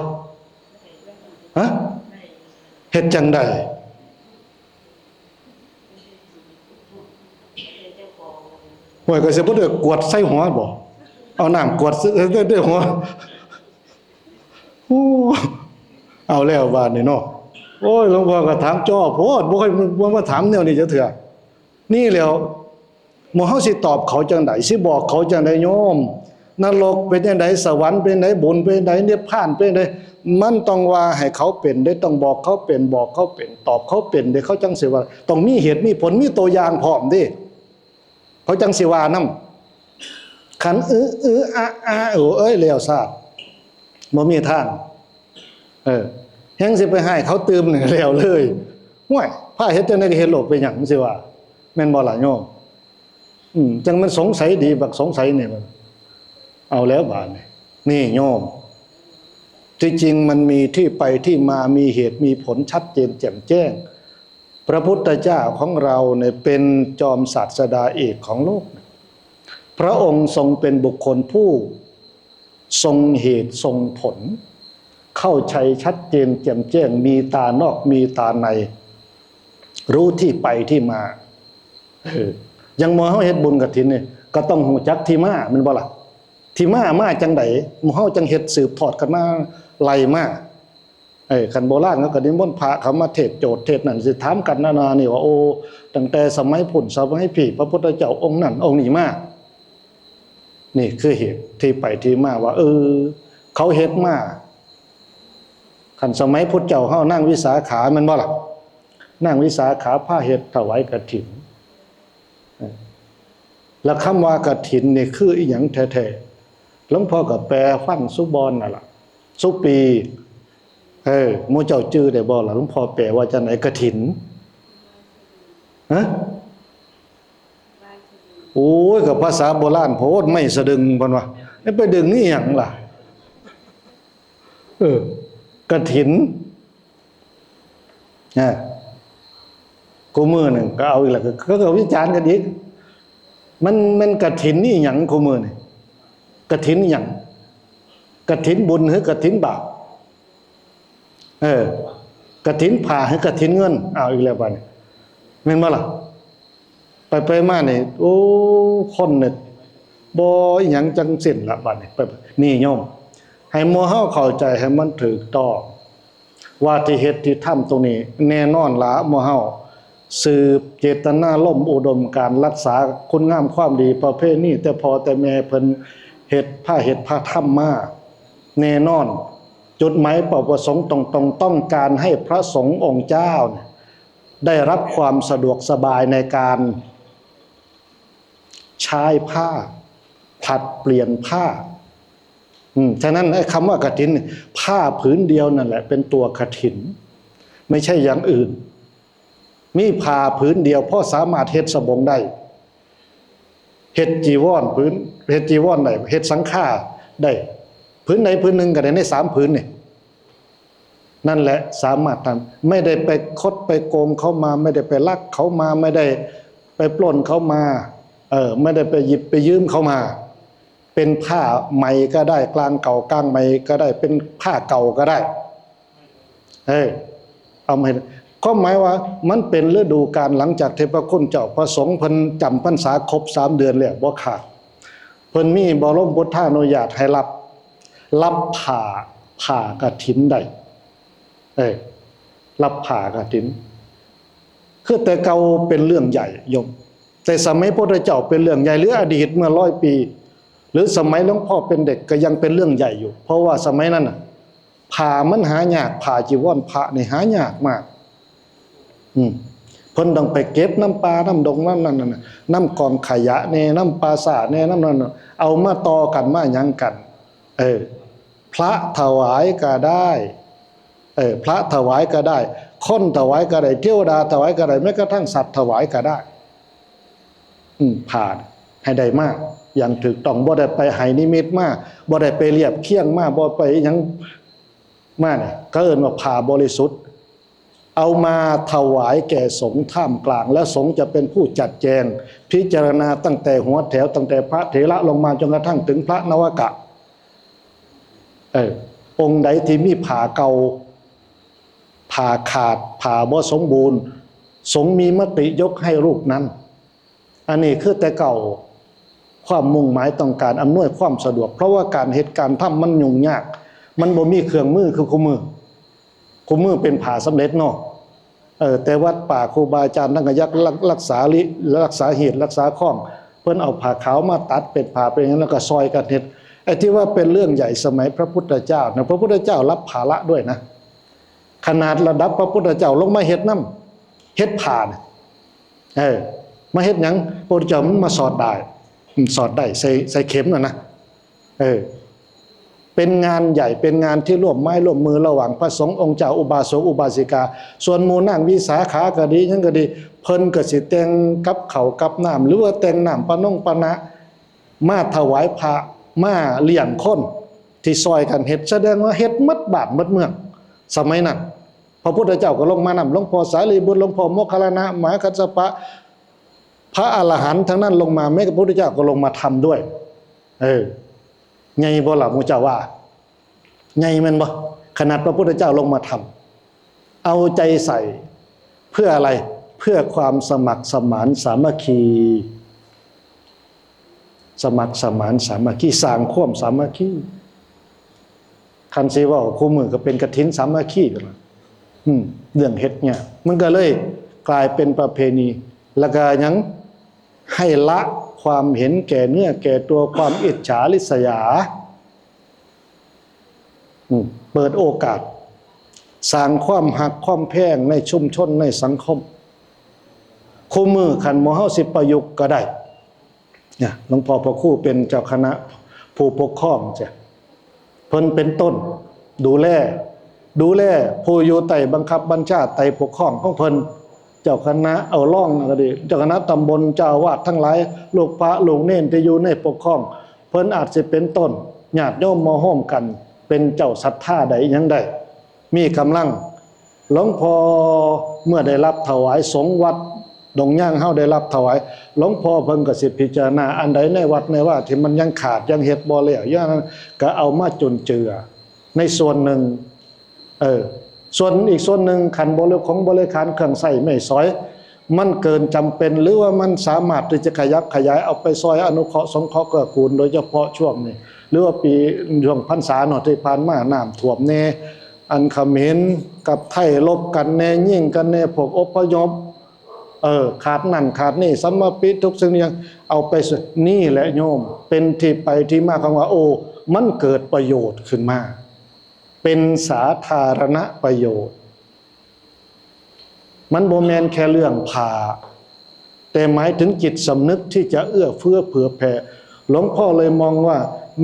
ฮะ เฮ็ดจังใด ห้วยก็สิบ่ได้กวดใส่หัวบ่ เอาน้ำกวดใส่ใส่ใส่หัว โอ้ เอาแล้วบาดนี้เนาะ โอ้ย หลวงพ่อก็ถามจ้อโพด บ่ค่อย บ่มาถามแนวนี้จักเทื่อ นี่แหล้ว หมู่เฮาสิตอบเขาจังใด สิบอกเขาจังใดโยม นรกเป็นจังใด สวรรค์เป็นจังใด บุญเป็นจังใด นิพพานเป็นจังใด มันต้องว่าให้เขาเป็นเด้ ต้องบอกเขาเป็น บอกเขาเป็น ตอบเขาเป็นเด้ เขาจังสิว่า ต้องมีเหตุมีผล มีตัวอย่างพร้อมเด้ เขาจังสิว่านำ คันอื้ออื้ออะอะ โอ้เอ้ย แล้วซาด บ่มีทาง เออ แฮงสิไปให้เขาตื่มนี่แล้วเลย ห้วย พาเฮ็ดจังได๋ก็เฮ็ดโลด เป็นหยังสิว่า แม่นบ่ล่ะโยม อืม จังมันสงสัยดี บักสงสัยนี่มัน เอาแล้วบาดนี้ นี่โยม ที่จริงมันมีที่ไปที่มา มีเหตุมีผลชัดเจนแจ่มแจ้ง พระพุทธเจ้าของเราเนี่ยเป็นจอมศาสดาเอกของโลก พระองค์ทรงเป็นบุคคลผู้ทรงเหตุทรงผล เข้าใจชัดเจนแจ่มแจ้ง มีตานอกมีตาใน รู้ที่ไปที่มา เออ อย่างหมู่เฮาเฮ็ดบุญกฐินนี่ ก็ต้องรู้จักที่มา แม่นบ่ล่ะ ที่มา มาจังใด หมู่เฮาจังเฮ็ดสืบทอดกันมา ไล่มา เออ คันโบราณเขาก็นิมนต์พระเขามาเทศน์โจทย์เทศน์นั่น สิถามกันนานานี่ว่า โอ้ ตั้งแต่สมัยพุ้นสมัยพี้ พระพุทธเจ้าองค์นั้นองค์นี้มา นี่คือเหตุที่ไปที่มาว่า เออ เขาเฮ็ดมา คันสมัยพุทธเจ้าเฮานางวิสาขา แม่นบ่ล่ะ นางวิสาขาพาเฮ็ดถวายกฐิน เออ แล้วคำว่ากฐินนี่คืออีหยังแท้ๆ หลวงพ่อก็แปลฟังซุบ่อนนั่นล่ะ ซุปี เออ หมู่เจ้าจื่อได้บ่ล่ะ หลวงพ่อแปลว่าจังได๋ กฐิน ฮะ โอ้ย กับภาษาโบราณโพด ไม้สะดึง เพิ่นว่า นี่ไปดึงอีหยังล่ะ เออ กฐิน นะ คู่มื้อหนึ่งก็เอาอีกแล้ว ก็ ก็วิจารณ์กันอีก มัน มันกฐินนี่หยังคู่มื้อนี่ กฐินหยัง กฐินบุญหรือกฐินบาป เออ กฐินผ้าหรือกฐินเงิน เอาอีกแล้วบาดนี้ แม่นบ่ล่ะ ไปไปมานี่ โอ้ คนเนี่ย บ่อีหยังจังสิ้นละบาดนี้ ไป นี่โยม ให้หมู่เฮาเข้าใจให้มันถูกต้อง ว่าที่เฮ็ดที่ทำตรงนี้ แน่นอนละหมู่เฮา สืบเจตนารมณ์อุดมการณ์ รักษาคุณงามความดีประเพณี แต่พ่อแต่แม่เพิ่นเฮ็ด พาเฮ็ดพาทำมา แน่นอน จุดหมายเป้าประสงค์ตรงๆ ต้องการให้พระสงฆ์องค์เจ้าเนี่ย ได้รับความสะดวกสบายในการใช้ผ้า ผลัดเปลี่ยนผ้า อืม ฉะนั้นไอ้คำว่ากฐินเนี่ย ผ้าผืนเดียวนั่นแหละเป็นตัวกฐิน ไม่ใช่อย่างอื่น มีผ้าผืนเดียวพอสามารถเฮ็ดสบงได้ เฮ็ดจีวรผืน เฮ็ดจีวรได้ เฮ็ดสังฆาได้ ผืนใดผืนหนึ่งก็ได้ในสามผืนนี่ นั่นแหละสามารถทำ ไม่ได้ไปคดไปโกงเขามา ไม่ได้ไปลักเขามา ไม่ได้ไปปล้นเขามา เออ ไม่ได้ไปหยิบไปยืมเขามา เป็นผ้าใหม่ก็ได้ กลางเก่ากลางใหม่ก็ได้ เป็นผ้าเก่าก็ได้ เออ เอามาให้ ความหมายว่ามันเป็นฤดูกาลหลังจากที่พระคุณเจ้าพระสงฆ์เพิ่นจำพรรษาครบสามเดือนแล้วบ่ขาด เพิ่นมีบรมพุทธานุญาตให้รับ รับผ้า ผ้ากฐินได้ เออ รับผ้ากฐิน คือแต่เก่าเป็นเรื่องใหญ่โยม แต่สมัยพระพุทธเจ้าเป็นเรื่องใหญ่ หรืออดีตเมื่อร้อยปี หรือสมัยหลวงพ่อเป็นเด็กก็ยังเป็นเรื่องใหญ่อยู่ เพราะว่าสมัยนั้นน่ะ ผ้ามันหายาก ผ้าจีวรพระนี่หายากมาก อืม เพิ่นต้องไปเก็บนำป่านำดงนำนั่นน่ะ นำกองขยะแน่ นำป่าช้าแน่ นำนั่นน่ะ เอามาต่อกันมาหยังกัน เออ พระถวายก็ได้ เออ พระถวายก็ได้ คนถวายก็ได้ เทวดาถวายก็ได้ แม้กระทั่งสัตว์ถวายก็ได้ อืม ผ้าให้ได้มาอย่างถูกต้อง บ่ได้ไปให้นิมิตมา บ่ได้ไปเรียบเคียงมา บ่ไปหยังมาเนี่ย เขาเอิ้นว่าผ้าบริสุทธิ์ เอามาถวายแก่สงฆ์ท่ามกลาง และสงฆ์จะเป็นผู้จัดแจง พิจารณาตั้งแต่หัวแถว ตั้งแต่พระเถระลงมาจนกระทั่งถึงพระนวกะ เออ องค์ใดที่มีผ้าเก่า ผ้าขาด ผ้าบ่สมบูรณ์ สงฆ์มีมติยกให้รูปนั้น อันนี้คือแต่เก่า ความมุ่งหมายต้องการอำนวยความสะดวก เพราะว่าการเฮ็ดการทำมันยุ่งยาก มันบ่มีเครื่องมือคือคู่มื้อ คู่มื้อเป็นผ้าสำเร็จเนาะ เออ แต่วัดป่าครูบาอาจารย์ท่านก็ยังรัก รักษาลิ รักษาเหตุรักษาคอง เพิ่นเอาผ้าขาวมาตัดเป็นผ้าเป็นหยัง แล้วก็ซอยกันเฮ็ด ไอ้ที่ว่าเป็นเรื่องใหญ่สมัยพระพุทธเจ้านะ พระพุทธเจ้ารับภาระด้วยนะ ขนาดระดับพระพุทธเจ้าลงมาเฮ็ดนำ เฮ็ดผ้าน่ะ เออ มาเฮ็ดหยัง พระพุทธเจ้ามันมาสอดด้าย อืม สอดด้าย ใส่ ใส่เข็มน่ะนะ เออ เป็นงานใหญ่ เป็นงานที่ร่วมไม้ร่วมมือระหว่างพระสงฆ์องค์เจ้า อุบาสกอุบาสิกา ส่วนหมู่นางวิสาขาก็ดี หยังก็ดี เพิ่นก็สิแต่งกับข้าวกับน้ำ หรือว่าแต่งน้ำปะนงปะนะ มาถวายพระ มาเลี้ยงคนที่ซอยกันเฮ็ด แสดงว่าเฮ็ดหมดบ้านหมดเมือง สมัยนั้น พระพุทธเจ้าก็ลงมานำ หลวงพ่อสารีบุตร หลวงพ่อโมคคัลลานะ มหากัสสปะ พระอรหันต์ทั้งนั้นลงมา แม้กระทั่งพระพุทธเจ้าก็ลงมาทำด้วย เออ ใหญ่บ่ล่ะหมู่เจ้าว่า ใหญ่แม่นบ่ ขนาดพระพุทธเจ้าลงมาทำ เอาใจใส่ เพื่ออะไร เพื่อความสมัครสมานสามัคคี สมัครสมานสามัคคี สร้างความสามัคคี คันสิเว้าคู่มื้อก็เป็นกฐินสามัคคีกันล่ะ อืม เรื่องเฮ็ดเนี่ย มันก็เลยกลายเป็นประเพณี แล้วก็ยังให้ละความเห็นแก่เนื้อแก่ตัว ความอิจฉาริษยา อืม เปิดโอกาส สร้างความฮักความแพงในชุมชนในสังคม คู่มื้อคันหมู่เฮาสิประยุกต์ก็ได้ เนี่ย หลวงพ่อพระครูเป็นเจ้าคณะผู้ปกครองจ้ะ เพิ่นเป็นต้น ดูแล ดูแลผู้อยู่ใต้บังคับบัญชาใต้ปกครองของเพิ่น เจ้าคณะเอารองก็ดี เจ้าคณะตำบล เจ้าอาวาสทั้งหลาย ลูกพระลูกเณรที่อยู่ในปกครอง เพิ่นอาจสิเป็นต้น ญาติโยมมาร่วมกัน เป็นเจ้าศรัทธาใดหยังใด มีกำลัง หลวงพ่อเมื่อได้รับถวาย สงฆ์วัดดงยางเฮาได้รับถวาย หลวงพ่อเพิ่นก็สิพิจารณา อันใดในวัดในวาที่มันยังขาดยังเฮ็ดบ่แล้ว อย่างนั้นก็เอามาจุนเจือในส่วนหนึ่ง เออ ส่วนอีกส่วนหนึ่ง คันบริขงบริขารเครื่องใช้ไม้สอย มันเกินจำเป็น หรือว่ามันสามารถที่จะขยับขยายเอาไปซอยอนุเคราะห์สงเคราะห์เกื้อกูล โดยเฉพาะช่วงนี้ หรือว่าปี ช่วงพรรษาเนาะ ที่ผ่านมาน้ำท่วมแน่ อันเขมรกับไทยรบกันแน่ ยิงกันแน่ พวกอพยพ เออ ขาดนั่นขาดนี่ สัมมาปิทุกสิ่งอย่าง เอาไปส นี่แหละโยม เป็นที่ไปที่มาของว่า โอ้ มันเกิดประโยชน์ขึ้นมา เป็นสาธารณประโยชน์ มันบ่แม่นแค่เรื่องผ้า แต่หมายถึงจิตสำนึกที่จะเอื้อเฟื้อเผื่อแผ่ หลวงพ่อเลยมองว่า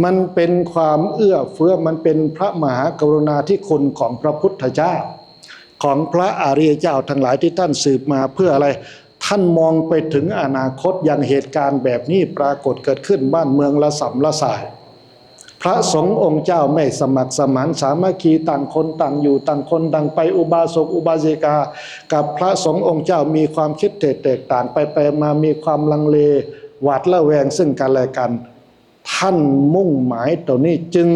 มันเป็นความเอื้อเฟื้อ มันเป็นพระมหากรุณาธิคุณของพระพุทธเจ้า ของพระอริยเจ้าทั้งหลายที่ท่านสืบมาเพื่ออะไร ท่านมองไปถึงอนาคต อย่างเหตุการณ์แบบนี้ปรากฏเกิดขึ้น บ้านเมืองระส่ำระสาย พระสงฆ์องค์เจ้าไม่สมัครสมานสามัคคี ต่างคนต่างอยู่ ต่างคนต่างไป อุบาสกอุบาสิกา กับพระสงฆ์องค์เจ้ามีความคิดเห็นแตกต่าง ไปไปมามีความลังเล หวาดระแวงซึ่งกันและกัน ท่านมุ่งหมายตัวนี้จึง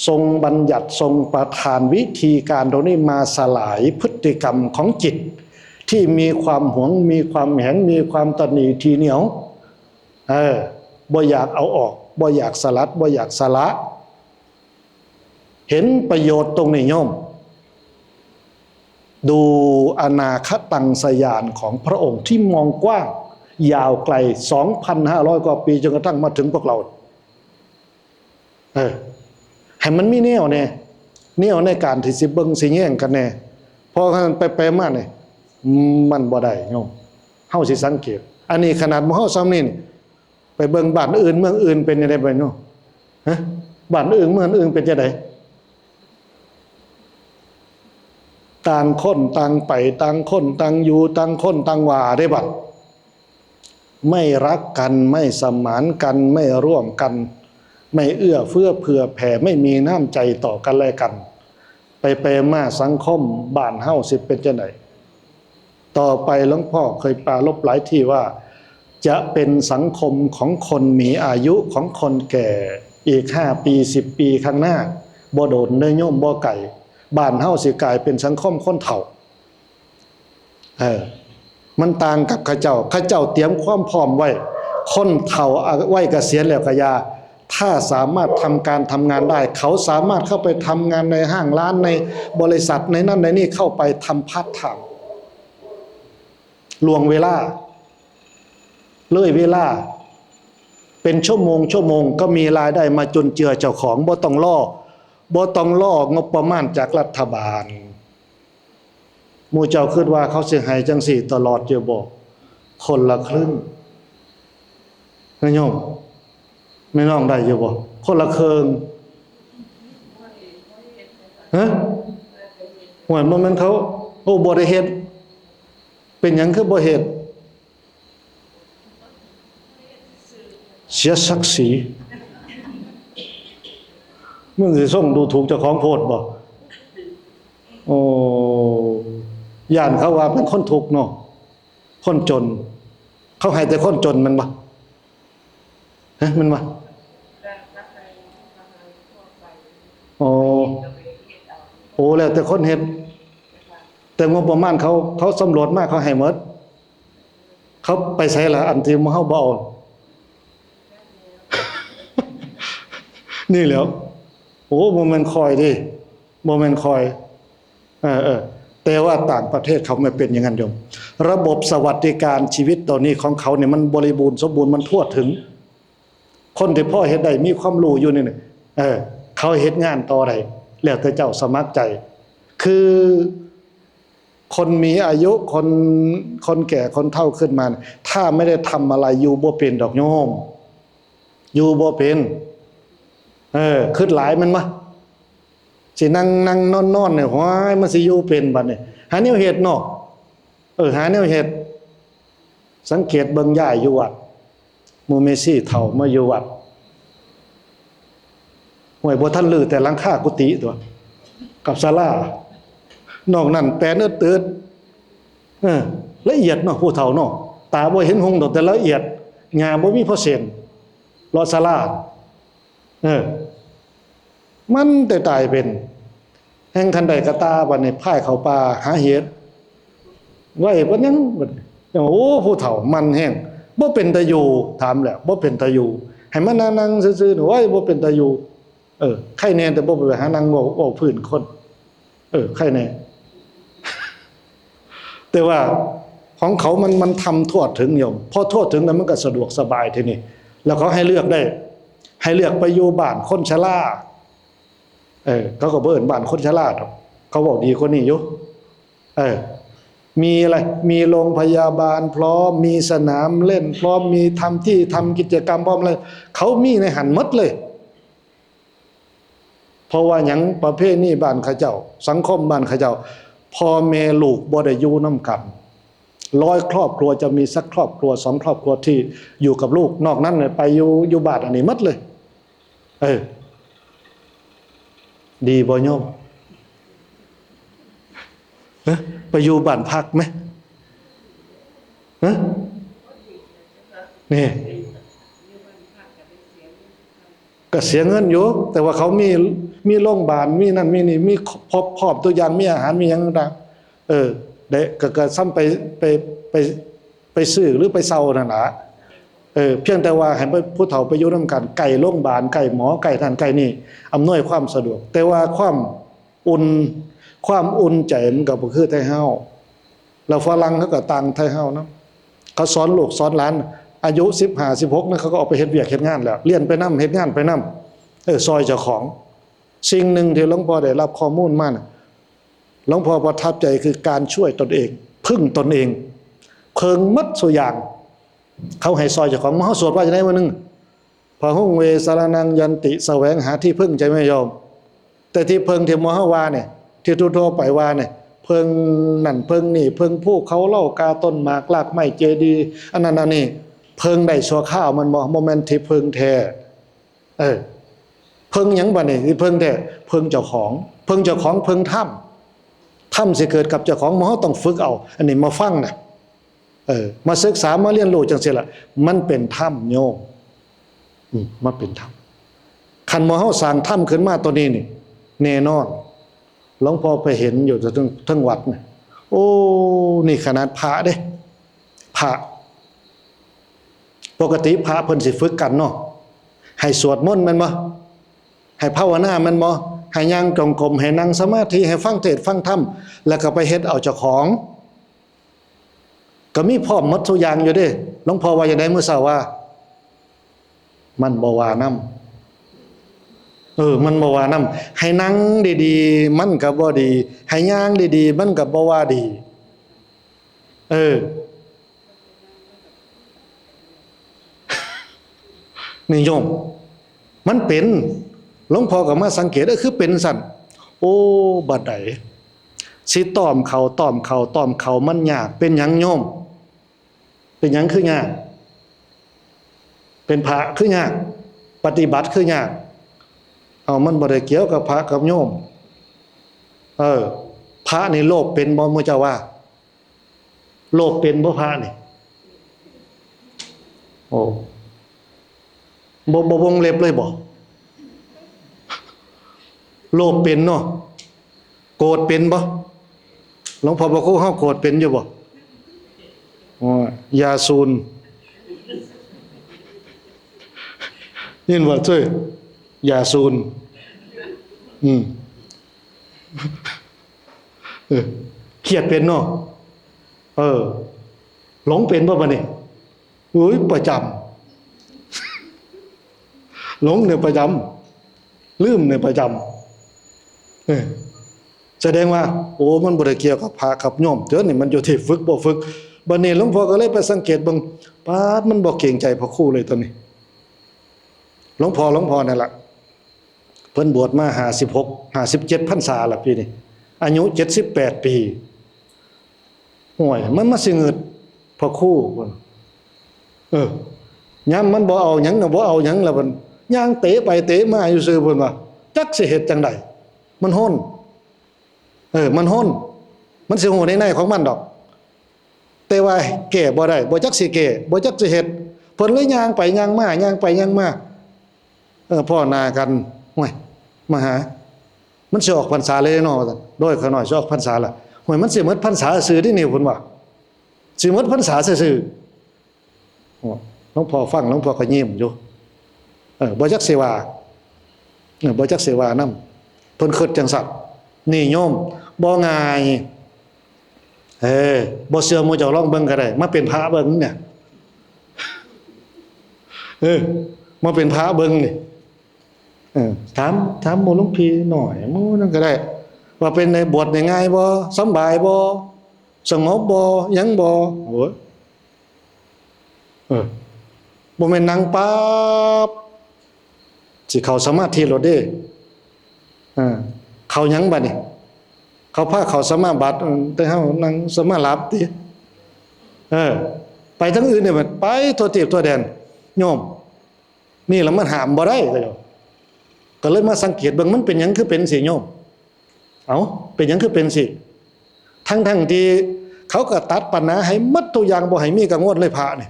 ทรงบัญญัติ ทรงประทานวิธีการตัวนี้มาสลายพฤติกรรมของจิต ที่มีความหวง มีความแหน มีความตนีทีเหนียว เออ บ่อยากเอาออก บ่อยากสลัด บ่อยากสละ เห็นประโยชน์ตรงนี้โยม ดูอนาคตังสยานของพระองค์ที่มองกว้าง ยาวไกล สองพันห้าร้อย กว่าปี จนกระทั่งมาถึงพวกเรา เออ ให้มันมีแนวแน่ แนวในการที่สิเบิ่งสิแยงกันแน่ เพราะฉะนั้นไปไปมาเนี่ย มันบ่ได้โยม เฮาสิสังเกต อันนี้ขนาดหมู่เฮาซ้ำนี่นี่ ไปเบิ่งบ้านอื่นเมืองอื่นเป็นจั่งใดบ่โยม ฮะ บ้านอื่นเมืองอื่นเป็นจั่งใด ต่างคนต่างไป ต่างคนต่างอยู่ ต่างคนต่างว่าเด้บัด ไม่รักกัน ไม่สมานกัน ไม่ร่วมกัน ไม่เอื้อเฟื้อเผื่อแผ่ ไม่มีน้ำใจต่อกันและกัน ไปไปมาสังคมบ้านเฮาสิเป็นจั่งใด ต่อไปหลวงพ่อเคยปรารภหลายที่ว่า จะเป็นสังคมของคนมีอายุ ของคนแก่ อีกห้าปี สิบปีข้างหน้า บ่โดนเด้อโยม บ่ไกล บ้านเฮาสิกลายเป็นสังคมคนเฒ่า เออ มันต่างกับเขาเจ้า เขาเจ้าเตรียมความพร้อมไว้ คนเฒ่าวัยเกษียณแล้วก็อย่า ถ้าสามารถทำการทำงานได้ เขาสามารถเข้าไปทำงานในห้างร้าน ในบริษัท ในนั่นในนี่ เข้าไปทำพาร์ทไทม์ ล่วงเวลา เลยเวลา เป็นชั่วโมงชั่วโมงก็มีรายได้มาจุนเจือเจ้าของ บ่ต้องรอ บ่ต้องรองบประมาณจากรัฐบาล หมู่เจ้าคิดว่าเขาสิให้จังซี่ตลอดอยู่บ่ คนละครึ่งนะโยม แม่น้องได้อยู่บ่ คนละครึ่ง ฮะ ห่วย บ่แม่นเขา โอ้ บ่ได้เฮ็ด เป็นหยังคือบ่เฮ็ด เสียศักดิ์ศรี มึงสิส่งดูถูกเจ้าของโพดบ่ โอ้ ย่านเขาว่าเป็นคนทุกข์เนาะ คนจน เขาให้แต่คนจนแม่นบ่ ฮะ แม่นบ่ โอ้ โอ้ แล้วแต่คนเฮ็ด แต่งบประมาณเขา เขาสำรวจมา เขาให้หมด เขาไปไสล่ะ อันที่หมู่เฮาบ่เอา นี่แหล้ว โอ้ บ่แม่นคอยเด้ บ่แม่นคอย เออ เออ แต่ว่าต่างประเทศเขาไม่เป็นอย่างนั้นโยม ระบบสวัสดิการชีวิตตอนนี้ของเขาเนี่ยมันบริบูรณ์สมบูรณ์ มันทั่วถึง คนที่พอเฮ็ดได้ มีความรู้อยู่นี่เนี่ย เออ เขาเฮ็ดงานต่อได้ แล้วแต่เจ้าสมัครใจ คือ คนมีอายุ คน คนแก่ คนเฒ่าขึ้นมาเนี่ย ถ้าไม่ได้ทำอะไร อยู่บ่เป็นดอกโยม อยู่บ่เป็น เออ คิดหลายแม่นบ่ สินั่งนั่งนอนนอนเนี่ย โอ้ย มันสิอยู่เป็นบัดนี้ หาแนวเฮ็ดเนาะ เออ หาแนวเฮ็ด สังเกตเบิ่งยายอยู่วัด หมู่แม่ชีเฒ่ามาอยู่วัด ห้วย บ่ทันรื้อแต่หลังคากุฏิตั๊ว กับศาลา นอกนั้นแปนเอิดๆ เออ ละเอียดเนาะ ผู้เฒ่าเนาะ ตาบ่เห็นหุงดอก แต่ละเอียด หญ้าบ่มีพอเส้น เลาะศาลา เออ มันแต่ตายเป็น แฮ่งคันใดกะตา บัดนี้พายเข้าป่าหาเห็ด ไว้บ่ยัง บัดนี้ โอ้ ผู้เฒ่ามันแฮง บ่เป็นตาอยู่ ถามแล้ว บ่เป็นตาอยู่ ให้มานั่งๆซื่อๆ โอ้ย บ่เป็นตาอยู่ เออ ใครแน่แต่บ่ไปหานั่งเว้า เว้าพื้นคน เออ ใครแน่ แต่ว่าของเขามัน มันทำทั่วถึงโยม พอทั่วถึงแล้วมันก็สะดวกสบายทีนี้ แล้วเขาให้เลือกได้ ให้เลือกไปอยู่บ้านคนชรา เออ เขาก็บ่เอิ้นบ้านคนชราดอก เขาเว้าดีกว่านี้อยู่ เออ มีอะไร มีโรงพยาบาลพร้อม มีสนามเล่นพร้อม มีทำที่ทำกิจกรรมพร้อมเลย เขามีในหั้นหมดเลย เพราะว่าหยัง ประเพณีบ้านเขาเจ้า สังคมบ้านเขาเจ้า พ่อแม่ลูกบ่ได้อยู่นำกัน ร้อยครอบครัวจะมีสักครอบครัวสองครอบครัวที่อยู่กับลูก นอกนั้นเนี่ยไปอยู่ อยู่บ้านอันนี้หมดเลย เออ ดีบ่โยม เอ๊ะ ไปอยู่บ้านพักไหม ฮะ นี่ ก็เสียเงินอยู่ แต่ว่าเขามี มีโรงพยาบาล มีนั่นมีนี่ มีครบ ครอบทุกอย่าง มีอาหาร มีหยังต่างๆ เออ ได้ ก็ ก็ส่ำไป ไป ไป ไปซื้อหรือไปเช่านั่นล่ะ เออ เพียงแต่ว่าให้ผู้เฒ่าไปอยู่นำกัน ใกล้โรงพยาบาล ใกล้หมอ ใกล้นั่นใกล้นี่ อำนวยความสะดวก แต่ว่าความอุ่น ความอุ่นใจมันก็บ่คือไทเฮา แล้วฝรั่งเขาก็ต่างไทเฮานำ เขาสอนลูกสอนหลาน อายุสิบห้า สิบหก นั่นเขาก็ออกไปเฮ็ดเวียกเฮ็ดงานแล้ว เรียนไปนำ เฮ็ดงานไปนำ เออ ซ่อยเจ้าของ สิ่งหนึ่งที่หลวงพ่อได้รับข้อมูลมาน่ะ หลวงพ่อประทับใจคือการช่วยตนเอง พึ่งตนเอง เพิ่งหมดซุอย่าง เขาให้ซ่อยเจ้าของ เฮาสวดว่าจั่งใดมื้อหนึ่ง พะหุง เว สะระณัง ยันติ แสวงหาที่พึ่ง ใช่ไหมโยม แต่ที่พึ่งที่หมู่เฮาว่าเนี่ย ที่ทั่วๆไปว่าเนี่ย พึ่งนั่นพึ่งนี่ พึ่งภูเขาเหล่ากา ต้นหมาก รากไม้ เจดีย์ อันนั้นอันนี้ พึ่งได้ชั่วคราว มันบ่ บ่แม่นที่พึ่งแท้ เออ พึ่งหยังบัดนี้ ที่พึ่งแท้ พึ่งเจ้าของ พึ่งเจ้าของ พึ่งธรรม ธรรมสิเกิดกับเจ้าของ หมู่เฮาต้องฝึกเอา อันนี้มาฟังนะ เออ มาศึกษา มาเรียนรู้จั่งซี้ล่ะ มันเป็นธรรมโยม อืม มาเป็นธรรม คันหมู่เฮาสร้างธรรมขึ้นมาตัวนี้นี่ แน่นอน หลวงพ่อไปเห็นอยู่เทิง เทิงวัดน่ะ โอ้ นี่ขนาดพระเด้ พระ ปกติพระเพิ่นสิฝึกกันเนาะ ให้สวดมนต์แม่นบ่ ให้ภาวนาแม่นบ่ ให้ย่างจงกรม ให้นั่งสมาธิ ให้ฟังเทศน์ฟังธรรม แล้วก็ไปเฮ็ดเอาเจ้าของ ก็มีพร้อมหมดทุกอย่างอยู่เด้ หลวงพ่อว่าจั่งใดมื้อเช้าว่า มันบ่ว่านำ เออ มันบ่ว่านำ ให้นั่งดีๆ มันก็บ่ดี ให้ย่างดีๆ มันก็บ่ว่าดี เออ นี่โยม มันเป็น หลวงพ่อก็มาสังเกต เออ คือเป็นซั่น โอ้ บัดใด สิต้อมเข้า ต้อมเข้า ต้อมเข้า มันยาก เป็นหยังโยม เป็นหยังคือยาก เป็นพระคือยาก ปฏิบัติคือยาก เอา มันบ่ได้เกี่ยวกับพระกับโยม เออ พระนี่โลภเป็นบ่ หมู่เจ้าว่า โลภเป็นบ่พระนี่ โอ้ บ่ บ่วงเล็บเลยบ่ โลภเป็นเนาะ โกรธเป็นบ่ หลวงพ่อพระครูเฮาโกรธเป็นอยู่บ่ อ๋อ อย่าซูน ยินว่าช่วย อย่าซูน อืม เออ เครียดเป็นเนาะ เออ หลงเป็นบ่บัดนี้ อุ้ย ประจำ หลงเนี่ยประจำ ลืมเนี่ยประจำ เออ แสดงว่า โอ้ มันบ่ได้เกี่ยวกับพระกับโยม เดี๋ยวนี้มันอยู่ที่ฝึกบ่ฝึก บัดนี้หลวงพ่อก็เลยไปสังเกตเบิ่ง ป๊าด มันบ่เกรงใจพระครูเลยตอนนี้ หลวงพ่อ หลวงพ่อนั่นล่ะ เพิ่นบวชมาห้าสิบหก ห้าสิบเจ็ดพรรษาละปีนี้ อายุเจ็ดสิบแปดปี โอ้ย มันมาสิงึดพระครูพุ่น เออ ยามมันบ่เอาหยังน่ะ บ่เอาหยังละ มันย่างเตะไปเตะมาอยู่ซื่อพุ่นว่า จักสิเฮ็ดจั่งใด มันฮ้น เออ มันฮ้น มันสิฮู้ในในของมันดอก แต่ว่าแก้บ่ได้ บ่จักสิแก้ บ่จักสิเฮ็ด เพิ่นเลยย่างไปย่างมา ย่างไปย่างมา เออ พ้อหน้ากัน "ห้วย มาหา มันสิออกพรรษาเลยเนาะ" ว่าซั่น "โดย ข้าน้อยสิออกพรรษาละ" "ห้วย มันสิหมดพรรษาซื่อเด้นี่" เพิ่นว่า "สิหมดพรรษาซื่อๆ" โอ้ หลวงพ่อฟัง หลวงพ่อก็ยิ้มอยู่ เออ บ่จักสิว่า เออ บ่จักสิว่านำ เพิ่นคิดจั่งซั้น นี่โยม บ่ง่าย เออ บ่เชื่อหมู่เจ้าลองเบิ่งก็ได้ มาเป็นพระเบิ่งเนี่ย เออ มาเป็นพระเบิ่งนี่ เออ ถาม ถามหมู่หลวงพี่น้อย หมู่นั่นก็ได้ ว่าเป็นไง บวชนี่ง่ายบ่ สำบายบ่ สงบบ่ หยังบ่ โอ้ย เออ บ่แม่นนั่งปั๊บ สิเข้าสมาธิโลดเด้ เออ เข้าหยังบัดนี้ เขาพาเข้าสมาบัติ เออ แต่เฮานั่งสมาหลับติ เออ ไปทางอื่นเนี่ย มันไปทั่วทีปทั่วแดน โยม นี่ล่ะมันห้ามบ่ได้ ก็เลยมาสังเกตเบิ่ง มันเป็นหยังคือเป็นสิโยม เอ้า เป็นหยังคือเป็นสิ ทั้งๆที่เขาก็ตัดปัญหาให้หมดทุกอย่าง บ่ให้มีกังวลเลยพระนี่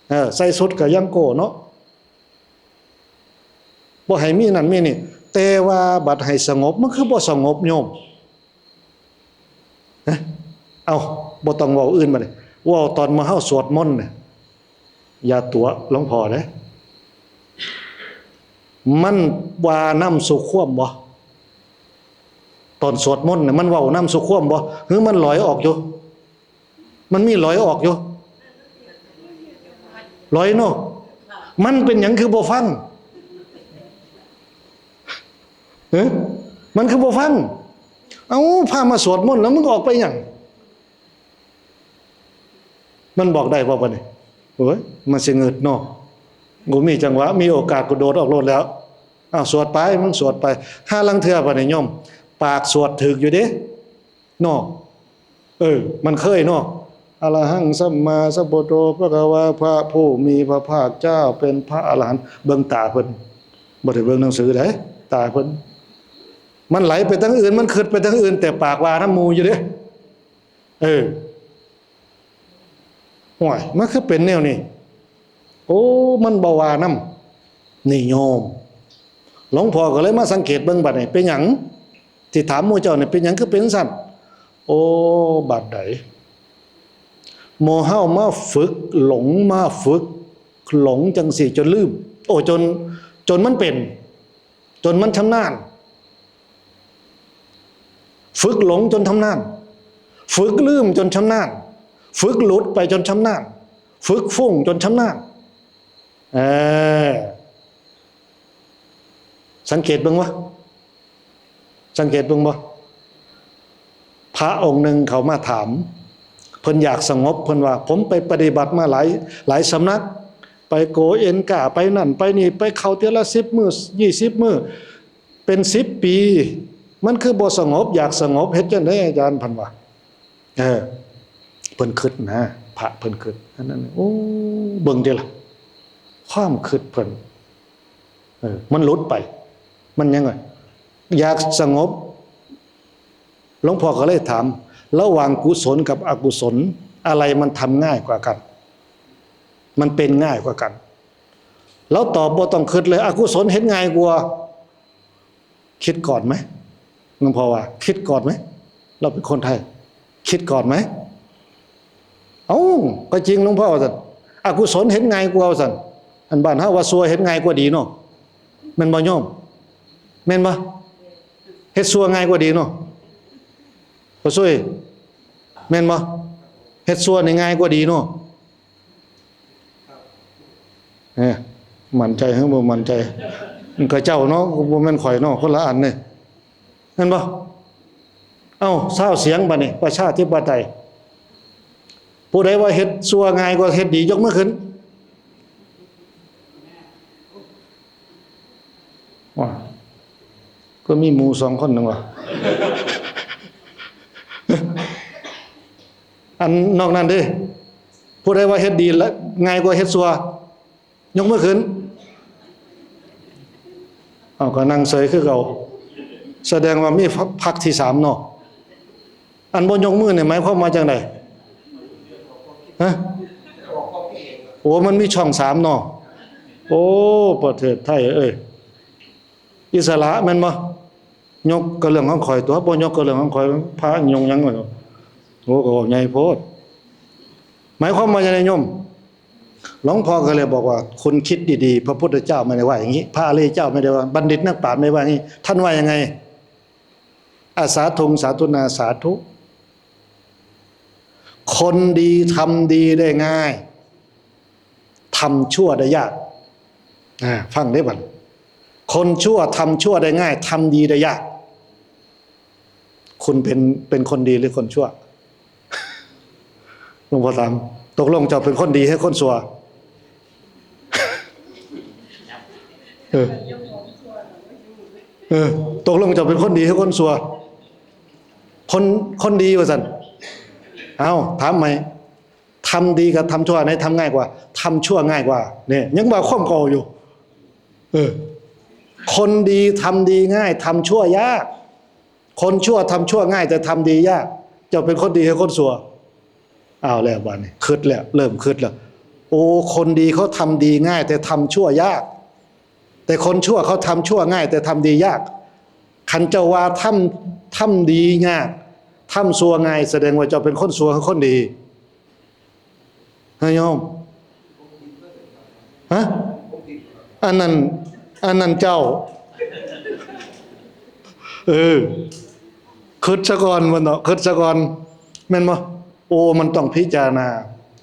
เออ ใส่ชุดก็ยังโก้เนาะ บ่ให้มีนั่นมีนี่ แต่ว่าบัดให้สงบ มันคือบ่สงบโยม ฮะ เอ้า บ่ต้องเว้าอื่นบัดนี้ เว้าตอนมื้อเฮาสวดมนต์น่ะ อย่าตั๋วหลวงพ่อเด้ มันว่านำสู่ความบ่ ตอนสวดมนต์น่ะ มันเว้านำสู่ความบ่ หรือมันลอยออกอยู่ มันมีลอยออกอยู่ ลอยเนาะ มันเป็นหยังคือบ่ฟัง เอ้อ มันคือบ่ฟัง เอ้า พามาสวดมนต์แล้วมึงออกไปหยัง มันบอกได้บ่บัดนี้ โอ้ย มันสิเงิดเนาะ กูมีจังหวะ มีโอกาสกูโดดออกโลดแล้ว อ้าว สวดไป มึงสวดไป ห้าลางเทื่อบัดนี้โยม ปากสวดถืกอยู่เด้ เนาะ เออ มันเคยเนาะ อะระหังสัมมาสัมพุทโธภะคะวา พระผู้มีพระภาคเจ้าเป็นพระอรหันต์ เบิ่งตาเพิ่น บ่ได้เบิ่งหนังสือเด้ ตาเพิ่น มันไหลไปทางอื่น มันคิดไปทางอื่น แต่ปากว่านำหมู่อยู่เด้ เออ โอ้ย มันคือเป็นแนวนี้ โอ้ มันบ่ว่านำ นี่โยม หลวงพ่อก็เลยมาสังเกตเบิ่งบัดนี้ เป็นหยัง ที่ถามหมู่เจ้านี่ เป็นหยังคือเป็นซั่น โอ้ บัดใด หมู่เฮามาฝึกหลง มาฝึก หลงจังสี่จนลืม โอ้ จน จนมันเป็น จนมันชำนาญ ฝึกหลงจนชำนาญ ฝึกลืมจนชำนาญ ฝึกหลุดไปจนชำนาญ ฝึกฟุ้งจนชำนาญ เออ สังเกตเบิ่งวะ สังเกตเบิ่งบ่ พระองค์หนึ่งเขามาถาม เพิ่นอยากสงบ เพิ่นว่า "ผมไปปฏิบัติมาหลาย หลายสำนัก ไปโกเอนกา ไปนั่น ไปนี่ ไปเข้าเทื่อละสิบมื้อ ยี่สิบมื้อ เป็นสิบปี มันคือบ่สงบ อยากสงบ เฮ็ดจั่งใดอาจารย์?" เพิ่นว่า เออ เพิ่นคิดนะ พระเพิ่นคิด อันนั้น โอ้ เบิ่งติล่ะ ความคิดเพิ่น เออ มันหลุดไป มันยังไง อยากสงบ หลวงพ่อก็เลยถาม "ระหว่างกุศลกับอกุศล อะไรมันทำง่ายกว่ากัน มันเป็นง่ายกว่ากัน?" แล้วตอบบ่ต้องคิดเลย "อกุศลเฮ็ดง่ายกว่า" คิดก่อนไหม หลวงพ่อว่า "คิดก่อนไหม เราเป็นคนไทย คิดก่อนไหม" เอ้า ก็จริงหลวงพ่อว่าซั่น "อกุศลเฮ็ดง่ายกว่า" ว่าซั่น อันบ้านเฮาว่า "ชั่วเฮ็ดง่ายกว่าดี" เนาะ แม่นบ่โยม แม่นบ่ เฮ็ดชั่วง่ายกว่าดีเนาะ บ่ซุย แม่นบ่ เฮ็ดชั่วนี่ง่ายกว่าดีเนาะ เอ้อ มั่นใจหรือบ่มั่นใจ มันก็เจ้าเนาะ บ่แม่นข่อยเนาะ คนละอันนี่ แม่นบ่ เอ้า ซาวเสียงบัดนี้ ประชาธิปไตย ผู้ใดว่าเฮ็ดชั่วง่ายกว่าเฮ็ดดี ยกมือขึ้น ว้า ก็มีหมู่สองคนหนึ่งว่ะ อันนอกนั้นเด้ ผู้ใดว่าเฮ็ดดีละง่ายกว่าเฮ็ดชั่ว ยกมือขึ้น เอาก็นั่งเฉยคือเก่า แสดงว่ามีพรรคที่สามเนาะ อันบ่ยกมือเนี่ยหมายความว่าจังได ฮะ โอ้ มันมีช่องสามเนาะ โอ้ ประเทศไทยเอ้ย อิสระแม่นบ่ ยกก็เรื่องของข่อยตัว บ่ยกก็เรื่องของข่อย พระยงหยังวะ โอ้ ก็เว้าใหญ่โพด หมายความว่าจังไดโยม หลวงพ่อก็เลยบอกว่า คุณคิดดีๆ พระพุทธเจ้าไม่ได้ว่าอย่างนี้ พระอริยเจ้าไม่ได้ว่า บัณฑิตนักปราชญ์ไม่ได้ว่าอย่างนี้ ท่านว่ายังไง อาสาธุงสาธุนาสาธุ คนดีทำดีได้ง่าย ทำชั่วได้ยาก อ่า ฟังได้บัด คนชั่วทำชั่วได้ง่าย ทำดีได้ยาก คุณเป็น เป็นคนดีหรือคนชั่ว หลวงพ่อถาม ตกลงเจ้าเป็นคนดีหรือคนชั่ว เออ เออ ตกลงเจ้าเป็นคนดีหรือคนชั่ว คน คนดีว่าซั่น เอ้า ถามใหม่ ทำดีกับทำชั่วไหนทำง่ายกว่า ทำชั่วง่ายกว่า เนี่ย ยังว่าความเก่าอยู่ เออ คนดีทำดีง่าย ทำชั่วยาก คนชั่วทำชั่วง่าย แต่ทำดียาก เจ้าเป็นคนดีหรือคนชั่ว เอาแล้วบัดนี้ คิดแล้ว เริ่มคิดแล้ว โอ้ คนดีเขาทำดีง่าย แต่ทำชั่วยาก แต่คนชั่วเขาทำชั่วง่าย แต่ทำดียาก คันเจ้าว่าทำ ทำดียาก ทำชั่วง่าย แสดงว่าเจ้าเป็นคนชั่วหรือคนดี ฮะโยม ฮะ อันนั้น อันนั้นเจ้า เออ คิดซะก่อนมันเนาะ คิดซะก่อน แม่นบ่ โอ้ มันต้องพิจารณา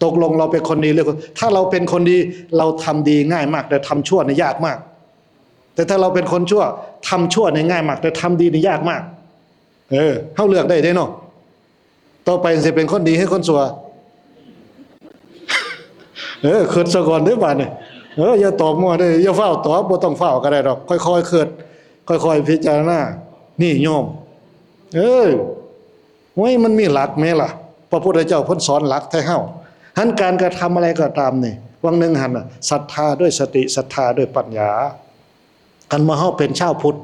ตกลงเราเป็นคนดีหรือคน ถ้าเราเป็นคนดี เราทำดีง่ายมาก แต่ทำชั่วนี่ยากมาก แต่ถ้าเราเป็นคนชั่ว ทำชั่วนี่ง่ายมาก แต่ทำดีนี่ยากมาก เออ เฮาเลือกได้เด้เนาะ ต่อไปสิเป็นคนดีหรือคนชั่ว เออ คิดซะก่อนเด้อบาดนี้ เออ อย่าตอบมั่วเด้อ อย่าฟ้าวตอบ บ่ต้องฟ้าวก็ได้ดอก ค่อยๆคิด ค่อยๆพิจารณา นี่โยม เออ โอ้ย มันมีหลักแม่ล่ะ พระพุทธเจ้าเพิ่นสอนหลักไทเฮา หั้นการกระทำอะไรก็ตามนี่ วังหนึ่งหั้นน่ะ ศรัทธาด้วยสติ ศรัทธาด้วยปัญญา คันว่าเฮาเป็นชาวพุทธ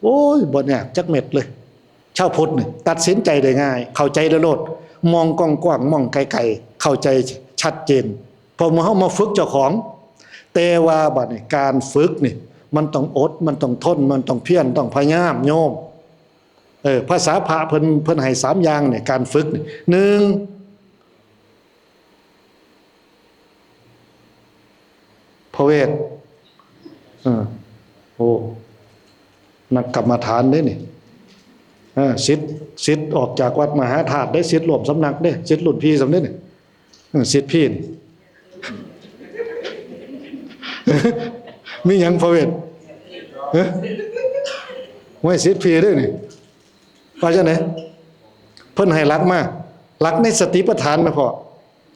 โอ้ย บ่ยากจักเม็ดเลย ชาวพุทธนี่ตัดสินใจได้ง่าย เข้าใจได้โลด มองกว้างๆ มองไกลๆ เข้าใจชัดเจน พอเมื่อเฮามาฝึกเจ้าของ แต่ว่าบัดนี้การฝึกนี่ มันต้องอด มันต้องทน มันต้องเพียร ต้องพยายามโยม เออ ภาษาพระเพิ่น เพิ่นให้สามอย่างนี่ การฝึกนี่ หนึ่ง พระเวท เออ โอ้ นักกรรมฐานเด้นี่ เออ ศิษย์ ศิษย์ออกจากวัดมหาธาตุเด้ ศิษย์ร่วมสำนักเด้ ศิษย์รุ่นพี่สำเด้นี่ เออ ศิษย์พี่นี่ มีหยังพระเวท เอ้อ ไว้ศิษย์พี่เด้นี่ ว่าจั่งใด เพิ่นให้หลักมา หลักในสติปัฏฐานแม่นพ่อ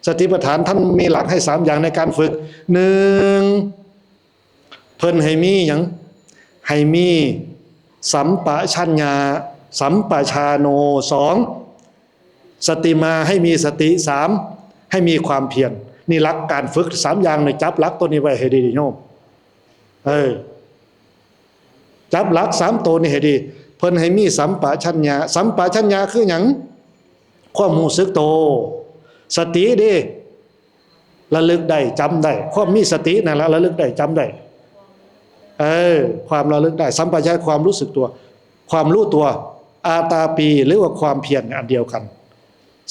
สติปัฏฐานท่านมีหลักให้สามอย่างในการฝึก หนึ่ง เพิ่นให้มีหยัง ให้มีสัมปชัญญะ สัมปชาโน สอง สติมาให้มีสติ สาม ให้มีความเพียร นี่หลักการฝึกสามอย่างนี่ จับหลักตัวนี้ไว้ให้ดีๆ โยม เออ จับหลักสามตัวนี้ให้ดี เพิ่นให้มีสัมปชัญญะ สัมปชัญญะคือหยัง ความรู้สึกโต สติเด้ ระลึกได้ จำได้ ความมีสตินั่นละ ระลึกได้ จำได้ เออ ความระลึกได้ สัมปชัญญะ ความรู้สึกตัว ความรู้ตัว อาตาปี หรือว่าความเพียรอันเดียวกัน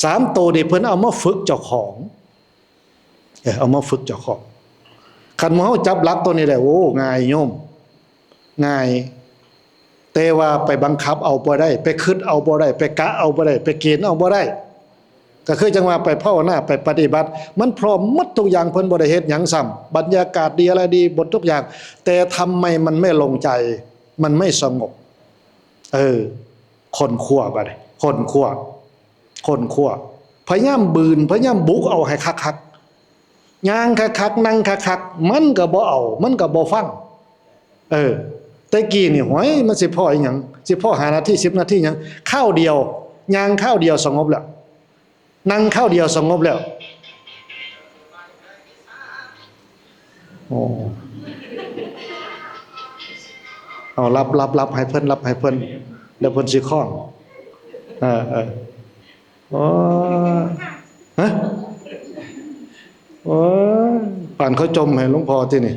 สามตัวนี้เพิ่นเอามาฝึกเจ้าของ เออ เอามาฝึกเจ้าของ คันหมู่เฮาจับหลักตัวนี้ได้ โอ้ ง่ายโยม ง่าย แต่ว่าไปบังคับเอาบ่ได้ ไปคิดเอาบ่ได้ ไปกะเอาบ่ได้ ไปเกณฑ์เอาบ่ได้ ก็คือจั่งว่าไปภาวนา ไปปฏิบัติ มันพร้อมหมดทุกอย่าง เพิ่นบ่ได้เฮ็ดหยังซ้ำ บรรยากาศดีอะไรดีหมดทุกอย่าง แต่ทำไมมันไม่ลงใจ มันไม่สงบ เออ ค้นคว้าบัดนี้ ค้นคว้า ค้นคว้า พยายามบืน พยายามบุกเอาให้คักๆ ย่างคักๆ นั่งคักๆ มันก็บ่เอา มันก็บ่ฟัง เออ แต่กี้นี่ โห้ย มันสิพ้ออีหยัง สิพ้อห้านาที สิบนาทีหยัง คราวเดียว ย่างคราวเดียวสงบแล้ว นั่งคราวเดียวสงบแล้ว โอ้ เอา หลับ หลับ หลับให้เพิ่น หลับให้เพิ่น เดี๋ยวเพิ่นสิคล่อง เออ เออ โอ้ ฮะ โอ้ย ปานเขาจ่มให้หลวงพ่อตินี่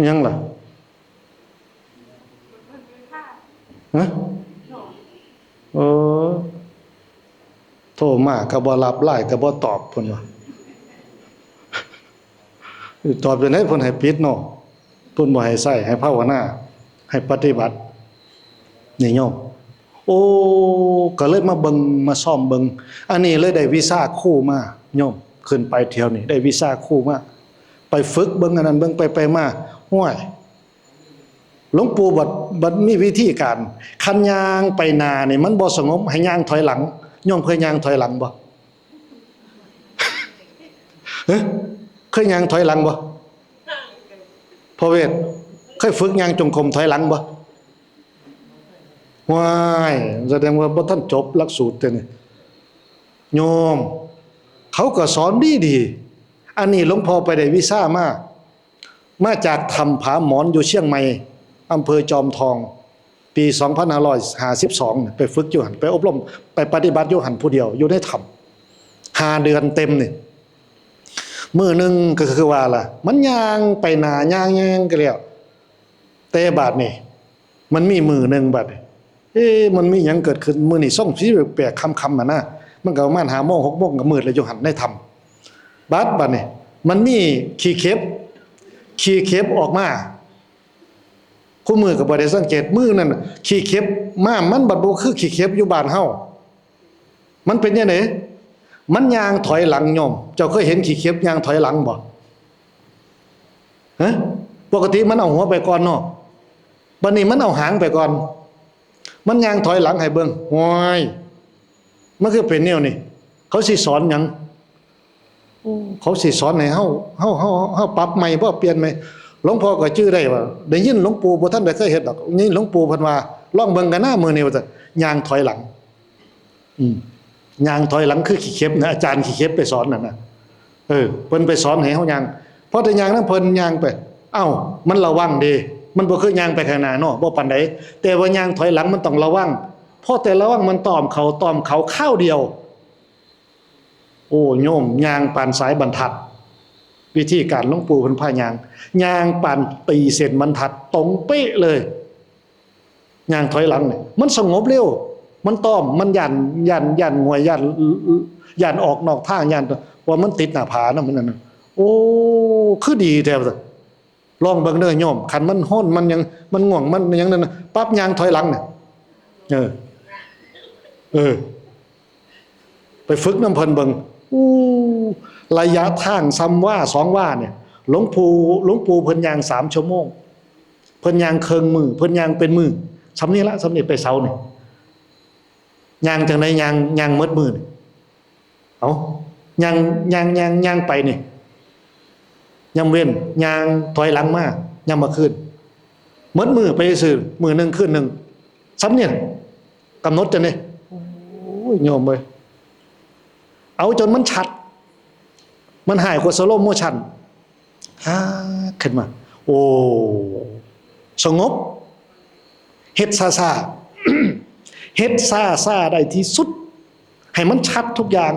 ยังล่ะ ฮะ โอ้ โทรมาก็บ่รับ ไลน์ก็บ่ตอบ เพิ่นว่า ตอบจั่งใด เพิ่นให้ปิดเนาะ เพิ่นบ่ให้ใช้ ให้ภาวนา ให้ปฏิบัติ นี่โยม โอ้ ก็เลยมาเบิ่ง มาซ่อมเบิ่ง อันนี้เลยได้วิชาครูมา โยม ขึ้นไปเที่ยวนี้ ได้วิชาครูมา ไปฝึกเบิ่งอันนั้นเบิ่ง ไปไปมา ห้วย หลวงปู่บัด บัดมีวิธีการ คันย่างไปหน้านี่มันบ่สงบ ให้ย่างถอยหลัง โยมเคยย่างถอยหลังบ่ ฮะ เคยย่างถอยหลังบ่ พ่อเวท เคยฝึกย่างจงกรมถอยหลังบ่ ว้าย แสดงว่าบ่ทันจบหลักสูตรเด้นี่ โยม เขาก็สอนดีดี อันนี้หลวงพ่อไปได้วิชามา มาจากถ้ำผาหมอนอยู่เชียงใหม่ อำเภอจอมทอง ปีสองพันห้าร้อยห้าสิบสอง ไปฝึกอยู่หั่น ไปอบรม ไปปฏิบัติอยู่หั่นผู้เดียว อยู่ในถ้ำ ห้าเดือนเต็มนี่ มื้อหนึ่งก็คือว่าล่ะ มันย่างไปหน้า ย่าง ย่างก็แล้ว แต่บาดนี่ มันมีมื้อหนึ่งบาดนี่ เอ๊ะ มันมีหยังเกิดขึ้น มื้อนี้ส่งสีแปลกๆ ค่ำๆ หั่นนะ มันก็ประมาณห้าโมง หกโมงก็มืดแล้วอยู่หั่นในถ้ำ บาด บาดนี่ มันมีขี้เข็บ ขี้เข็บออกมา คู่มื้อก็บ่ได้สังเกต มื้อนั้นน่ะ ขี้เข็บมา มันบัดบ่คือขี้เข็บอยู่บ้านเฮา มันเป็นจั่งใด มันย่างถอยหลังโยม เจ้าเคยเห็นขี้เข็บย่างถอยหลังบ่ ฮะ ปกติมันเอาหัวไปก่อนเนาะ บัดนี้มันเอาหางไปก่อน มันย่างถอยหลังให้เบิ่ง โอ้ย มันคือเป็นแนวนี้ เขาสิสอนหยัง โอ้ เขาสิสอนให้เฮา เฮา เฮา เฮาปรับใหม่บ่ เปลี่ยนใหม่ หลวงพ่อก็จื่อได้ว่า ได้ยินหลวงปู่ บ่ทันได้เคยเฮ็ดดอก ยินหลวงปู่เพิ่นว่า ลองเบิ่งกันนะมื้อนี้ ว่าซั่น ย่างถอยหลัง อืม ย่างถอยหลังคือขี้เข็บนะ อาจารย์ขี้เข็บไปสอนนั่นนะ เออ เพิ่นไปสอนให้เฮาย่าง พอแต่ย่างนำเพิ่นย่างไป เอ้า มันระวังเด้ มันบ่คือย่างไปข้างหน้าเนาะ บ่ปานใด แต่ว่าย่างถอยหลังมันต้องระวัง พอแต่ระวังมันต้อมเขา ต้อมเขาคราวเดียว โอ้ โยม ย่างปานสายบรรทัด วิธีการหลวงปู่เพิ่นพาย่าง ย่างปานตีเส้นบรรทัด ตรงเป๊ะเลย ย่างถอยหลังเนี่ย มันสงบเร็ว มันต้อม มันย่าน ย่าน ย่านงวย ย่าน ย่านออกนอกทาง ย่าน ว่ามันติดหน้าผานะ มันนั่นน่ะ โอ้ อ้ คือดีแท้ว่าซั่น ลองเบิ่งเด้อโยม คันมันฮ้อนมันหยัง มันง่วงมันหยังนั่นน่ะ ปั๊บย่างถอยหลังเนี่ย เออ เออ ไปฝึกนำเพิ่นเบิ่ง อู้ ระยะทางส่ำวาสองวาเนี่ย หลวงปู่ หลวงปู่เพิ่นย่างสามชั่วโมง เพิ่นย่างเคิ่งมื้อ เพิ่นย่างเป็นมื้อ ส่ำนี้ละ ส่ำนี้ไปเสานี่ ย่างจั่งใด ย่าง ย่างหมดมื้อนี่ เอ้า ย่าง ย่าง ย่าง ย่างไปนี่ ยามเว็น ย่างถอยหลังมา ยามมื้อคืน หมดมื้อไปซื่อ มื้อหนึ่งคืนหนึ่ง ส่ำเนี่ย กำหนดจั่งใด โอ้ย โยมเอ้ย เอาจนมันชัด มันหายกว่า slow motion ฮ่า ขึ้นมา โอ้ สงบ เฮ็ดซ่าๆ เฮ็ดซ่าๆ ได้ที่สุด ให้มันชัดทุกอย่าง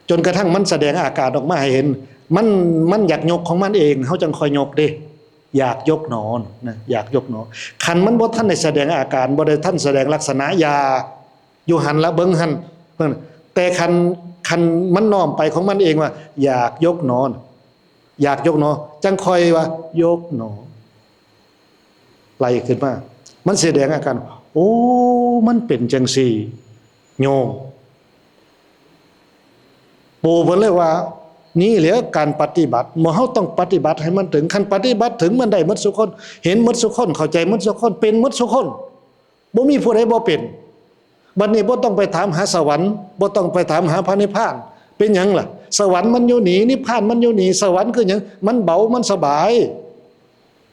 จนกระทั่งมันแสดงอาการออกมาให้เห็น มัน มันอยากยกของมันเอง เฮาจั่งค่อยยกเด้ อยากยกหนอนะ อยากยกหนอ คันมันบ่ทันได้แสดงอาการ บ่ได้ทันแสดงลักษณะ อย่า อยู่หั่นละ เบิ่งหั่น เบิ่ง แต่คัน คันมันน้อมไปของมันเองว่า อยากยกหนอนะ อยากยกหนอ จั่งค่อยว่า ยกหนอ ไล่ขึ้นมา มันแสดงอาการ โอ้ มันเป็นจั่งซี่ โยม ปู่เพิ่นเลยว่า นี่แหละการปฏิบัติ หมู่เฮาต้องปฏิบัติให้มันถึง คันปฏิบัติถึงมันได้หมดซุคน เห็นหมดซุคน เข้าใจหมดซุคน เป็นหมดซุคน บ่มีผู้ใดบ่เป็น บัดนี้บ่ต้องไปถามหาสวรรค์ บ่ต้องไปถามหาพระนิพพาน เป็นหยังล่ะ สวรรค์มันอยู่นี่ นิพพานมันอยู่นี่ สวรรค์คือหยัง มันเบา มันสบาย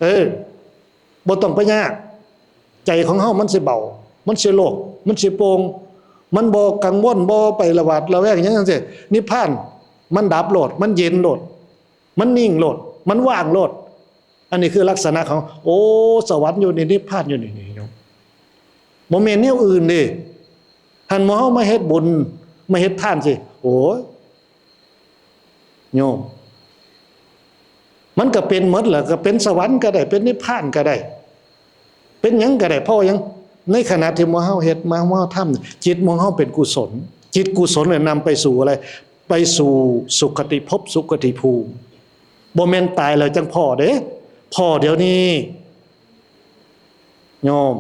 เออ บ่ต้องไปยาก ใจของเฮามันสิเบา มันสิโล่ง มันสิโปร่ง มันบ่กังวล บ่ไประหวาดระแวงหยังจั่งซี้ นิพพาน มันดับโลด มันเย็นโลด มันนิ่งโลด มันว่างโลด อันนี้คือลักษณะของ โอ้ สวรรค์อยู่นี่ นิพพานอยู่นี่ นี่โยม บ่แม่นแนวอื่นเด้ หั้นหมู่เฮามาเฮ็ดบุญ มาเฮ็ดทานสิ โอ้ย โยม มันก็เป็นหมดแหละ ก็เป็นสวรรค์ก็ได้ เป็นนิพพานก็ได้ เป็นหยังก็ได้ เพราะหยัง ในขณะที่หมู่เฮาเฮ็ดมา หมู่เฮาทำ จิตหมู่เฮาเป็นกุศล จิตกุศลเนี่ยนำไปสู่อะไร ไปสู่สุคติภพ สุคติภูมิ บ่แม่นตายแล้วจั่งพ้อเด้ พ้อเดี๋ยวนี้ โยม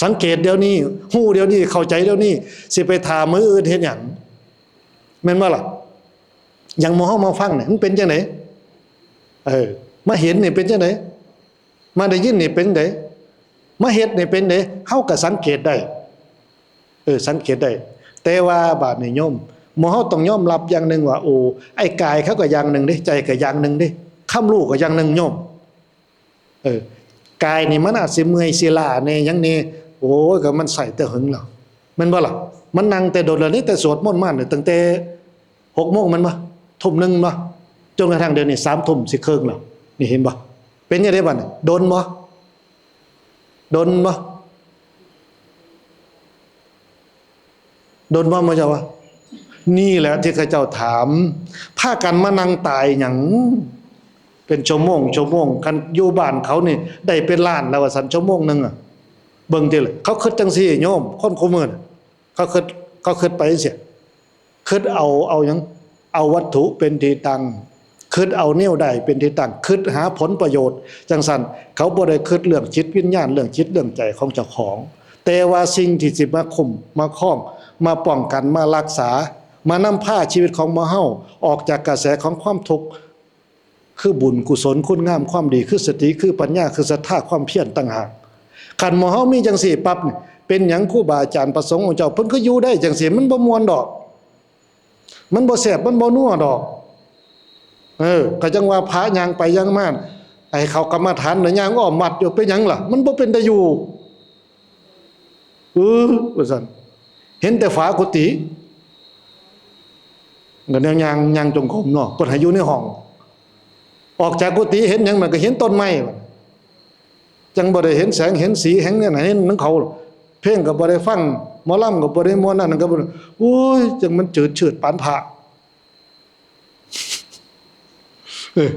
สังเกตเดี๋ยวนี้ ฮู้เดี๋ยวนี้ เข้าใจเดี๋ยวนี้ สิไปถามมื้ออื่นเฮ็ดหยัง แม่นบ่ล่ะ อย่างหมู่เฮามาฟังเนี่ย มันเป็นจั่งใด เออ มาเห็นนี่เป็นจั่งใด มาได้ยินนี่เป็นใด มาเฮ็ดนี่เป็นใด เฮาก็สังเกตได้ เออ สังเกตได้ แต่ว่าบาดนี้โยม หมู่เฮาต้องยอมรับอย่างหนึ่งว่า โอ้ ไอ้กายเขาก็อย่างหนึ่งเด้ ใจก็อย่างหนึ่งเด้ คำรู้ก็อย่างหนึ่งโยม เออ กายนี่มันอาจสิเมื่อยสิล้าแน่หยังแน่ โอ้ย ก็มันใส่แต่หึงแล้ว แม่นบ่ล่ะ มันนั่งแต่โดนแล้วนี่ แต่สวดมนต์มาเนี่ย ตั้งแต่หกโมงแม่นบ่ ทุ่มหนึ่งบ่ จนกระทั่งเดี๋ยวนี้สามทุ่มสิครึ่งแล้ว นี่เห็นบ่ เป็นจั่งใดบัดนี้ โดนบ่ โดนบ่ โดนบ่ หมู่เจ้าว่า นี่แหละที่เขาเจ้าถาม พากันมานั่งตายหยัง เป็นชั่วโมง ชั่วโมง คันอยู่บ้านเขานี่ ได้เป็นล้านแล้วว่าซั่น ชั่วโมงหนึ่งอะ เบิ่งติล่ะ เขาคิดจั่งซี้โยม คนคู่มื้อน่ะ เขาคิด เขาคิดไปจั่งซี้ คิดเอา เอาหยัง เอาวัตถุเป็นที่ตั้ง คิดเอาแนวใดเป็นที่ตั้ง คิดหาผลประโยชน์ จั่งซั่น เขาบ่ได้คิดเรื่องจิตวิญญาณ เรื่องจิตเรื่องใจของเจ้าของ แต่ว่าสิ่งที่สิมาคุ้ม มาครอง มาป้องกัน มารักษา มานำพาชีวิตของหมู่เฮาออกจากกระแสของความทุกข์ คือบุญกุศลคุณงามความดี คือสติ คือปัญญา คือศรัทธา ความเพียรต่างหาก คันหมู่เฮามีจั่งซี้ปั๊บนี่ เป็นหยังครูบาอาจารย์พระสงฆ์องค์เจ้า เพิ่นคืออยู่ได้จั่งซี้ มันบ่ม่วนดอก มันบ่แซ่บ มันบ่นัวดอก เออ ก็จั่งว่าพระย่างไปย่างมา ให้เข้ากรรมฐานน่ะย่างอ้อมวัดอยู่ เป็นหยังล่ะ มันบ่เป็นตาอยู่ เออ ว่าซั่น เห็นแต่ฝากุฏิ ก็แนวย่าง ย่างจงกรมเนาะ เพิ่นให้อยู่ในห้อง ออกจากกุฏิเห็นหยัง มันก็เห็นต้นไม้ จั่งบ่ได้เห็นแสงเห็นสี เห็นเนี่ยนะ เห็นนำเขา เพลงก็บ่ได้ฟัง หมอลำก็บ่ได้ม่วน อันนั้นก็บ่ได้ โอ้ย จั่งมันจืดชืดปานพระ เออ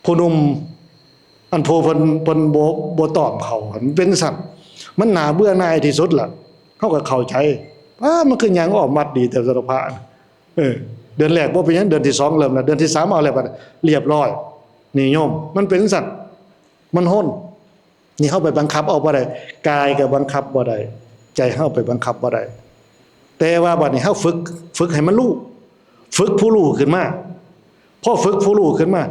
ผู้หนุ่ม อันผู้เพิ่น เพิ่นบ่ บ่ตอบเขา มันเป็นซั่น มันน่าเบื่อหน่ายที่สุดล่ะ เขาก็เข้าใจ อ้า มันคือย่างอ้อมวัดดีแต่สารพระ เออ เดือนแรกบ่เป็นหยัง เดือนที่สองเริ่มแล้ว เดือนที่สามเอาแล้วบัดนี้ เรียบร้อย นี่โยม มันเป็นจั่งซั้น มันฮ้น นี่เฮาไปบังคับเอาบ่ได้ กายก็บังคับบ่ได้ ใจเฮาไปบังคับบ่ได้ แต่ว่าบัดนี้เฮาฝึก ฝึกให้มันรู้ ฝึกผู้รู้ขึ้นมา พอฝึกผู้รู้ขึ้นมา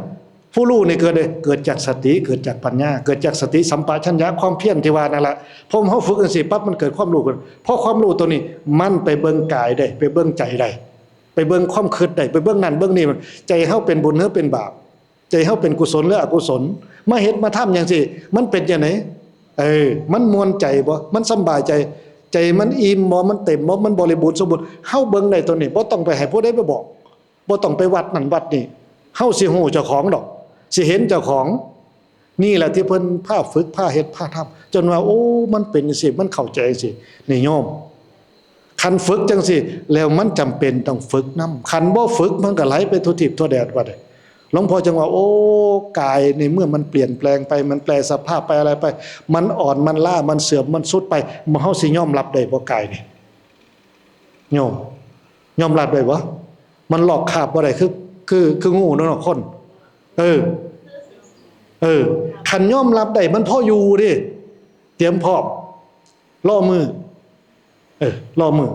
ผู้รู้นี่เกิดได้ เกิดจากสติ เกิดจากปัญญา เกิดจากสติสัมปชัญญะ ความเพียรที่ว่านั่นแหละ พอเฮาฝึกจั่งซี้ปั๊บ มันเกิดความรู้ขึ้น พอความรู้ตัวนี้ มันไปเบิ่งกายได้ ไปเบิ่งใจได้ ไปเบิ่งความคิดได้ ไปเบิ่งนั่นเบิ่งนี่ ใจเฮาเป็นบุญหรือเป็นบาป ใจเฮาเป็นกุศลหรืออกุศล มาเฮ็ดมาทำจั่งซี้ มันเป็นจั่งใด เออ มันม่วนใจบ่ มันสำบายใจ ใจมันอิ่มบ่ มันเต็มบ่ มันบริบูรณ์สมบูรณ์ เฮาเบิ่งได้ตัวนี้ บ่ต้องไปให้ผู้ใดไปบอก บ่ต้องไปวัดนั่นวัดนี่ เฮาสิฮู้เจ้าของดอก สิเห็นเจ้าของ นี่แหละที่เพิ่นพาฝึก พาเฮ็ด พาทำ จนว่า โอ้ มันเป็นจั่งซี้ มันเข้าใจจั่งซี้ นี่โยม คันฝึกจั่งซี้ แล้วมันจำเป็นต้องฝึกนำ คันบ่ฝึกมันก็ไหลไปทั่วทิพย์ทั่วแดนบัดนี้ หลวงพ่อจึงว่า โอ้ กายในเมื่อมันเปลี่ยนแปลงไป มันแปรสภาพไปอะไรไป มันอ่อน มันล้า มันเสื่อม มันทรุดไป เฮาสิยอมรับได้บ่กายนี่ โยม ยอมรับได้บ่ มันลอกคราบบ่ได้ คือ คือ คืองูเนาะคน เออ เออ คันยอมรับได้ มันพออยู่เด้ เตรียมพร้อม รอมื้อ เออ รอมื้อ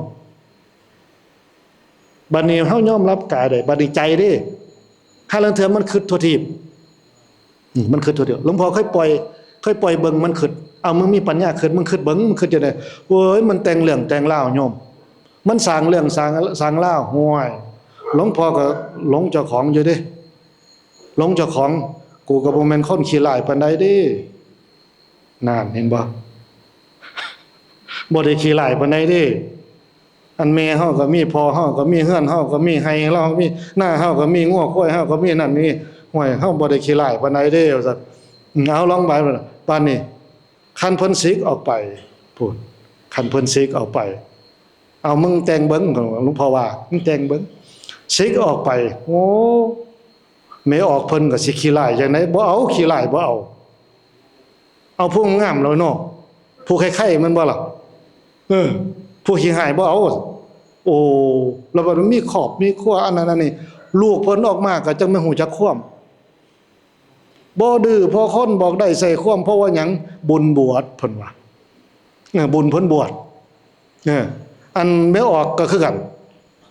บัดนี้เฮายอมรับกายได้ บัดนี้ใจเด้ ห่าลางเทื่อมันคิดทั่วทีป อืม มันคิดทั่วทีป หลวงพ่อเคยปล่อย เคยปล่อยเบิ่งมันคิด เอา มึงมีปัญญาคิด มึงคิดเบิ่ง มึงคิดจั่งใด โอ้ย มันแต่งเรื่องแต่งราวโยม มันสร้างเรื่องสร้าง สร้างราว ห่วย หลวงพ่อก็หลงเจ้าของอยู่เด้ หลงเจ้าของ กูก็บ่แม่นคนขี้ร้ายปานใดเด้ นั่นเห็นบ่ บ่ได้ขี้ร้ายปานใดเด้ อันแม่เฮาก็มี พ่อเฮาก็มี เฮือนเฮาก็มี ไฮ่เฮาก็มี นาเฮาก็มี งัวควายเฮาก็มี นั่นนี่ ห่วย เฮาบ่ได้ขี้ร้ายปานใดเด้ ว่าซั่น อืม เอาลองไป ปานนี้ คันเพิ่นสิกออกไป พู้น คันเพิ่นสิกออกไป เอา มึงแต่งเบิ่ง หลวงพ่อว่า มึงแต่งเบิ่ง สิกออกไป โอ้ แม่ออกเพิ่นก็สิขี้ร้ายจั่งใด บ่เอา ขี้ร้ายบ่เอา เอาผู้งามแล้วเนาะ ผู้ไข่ๆ แม่นบ่ล่ะ เออ ผู้ขี้ร้ายบ่เอา โอ้ แล้วบัดมันมีครอบมีครัว อันนั้นอันนี้ ลูกเพิ่นออกมาก็จั่งแม่นฮู้จักความ บ่ดื้อ พอคนบอกได้ใส่ความ เพราะว่าหยัง บุญบวช เพิ่นว่า เออ บุญเพิ่นบวช เออ อันแม่ออกก็คือกัน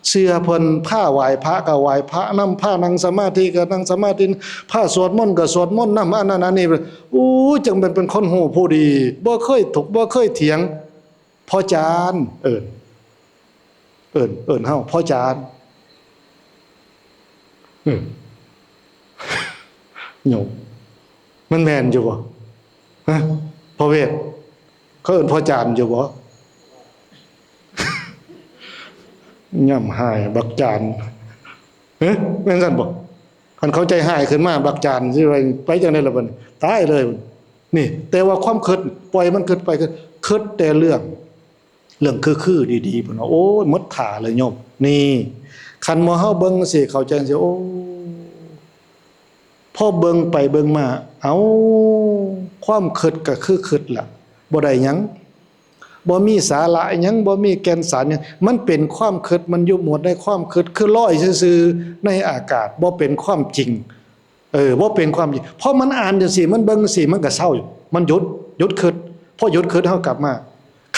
เชื่อเพิ่น พาไหว้พระก็ไหว้พระนำ พานั่งสมาธิก็นั่งสมาธิ พาสวดมนต์ก็สวดมนต์นำ อันนั้นอันนี้ อู้ จั่งเป็น เป็นคนฮู้ผู้ดี บ่เคยถก บ่เคยเถียง พ่อจารย์ เอิ้น เอิ้น เอิ้นเฮา พ่อจารย์ อืม โยม มันแม่นอยู่บ่ ฮะ พ่อเวท เขาเอิ้นพ่อจารย์อยู่บ่ ย่ำฮ้ายบักจารย์ เอ๊ะ แม่นซั่นบ่ คันเขาใจฮ้ายขึ้นมา บักจารย์สิไป ไปจั่งใดล่ะบัดนี้ ตายเลย นี่ แต่ว่าความคิด ปล่อยมันคิดไป คิด คิดแต่เรื่อง เรื่องคือๆ ดีๆ เพิ่นว่า โอ้ย หมดท่าเลยโยม นี่ คันหมู่เฮาเบิ่งจั่งซี้ เข้าใจจั่งซี้ โอ้ พอเบิ่งไปเบิ่งมา เอ้า ความคิดก็คือคิดล่ะ บ่ได้หยัง บ่มีสาระหยัง บ่มีแก่นสารหยัง มันเป็นความคิด มันอยู่หมวดในความคิด คือลอยซื่อๆ ในอากาศ บ่เป็นความจริง เออ บ่เป็นความจริง พอมันอ่านจั่งซี้ มันเบิ่งจั่งซี้ มันก็เซาอยู่ มันหยุด หยุดคิด พอหยุดคิด เฮากลับมา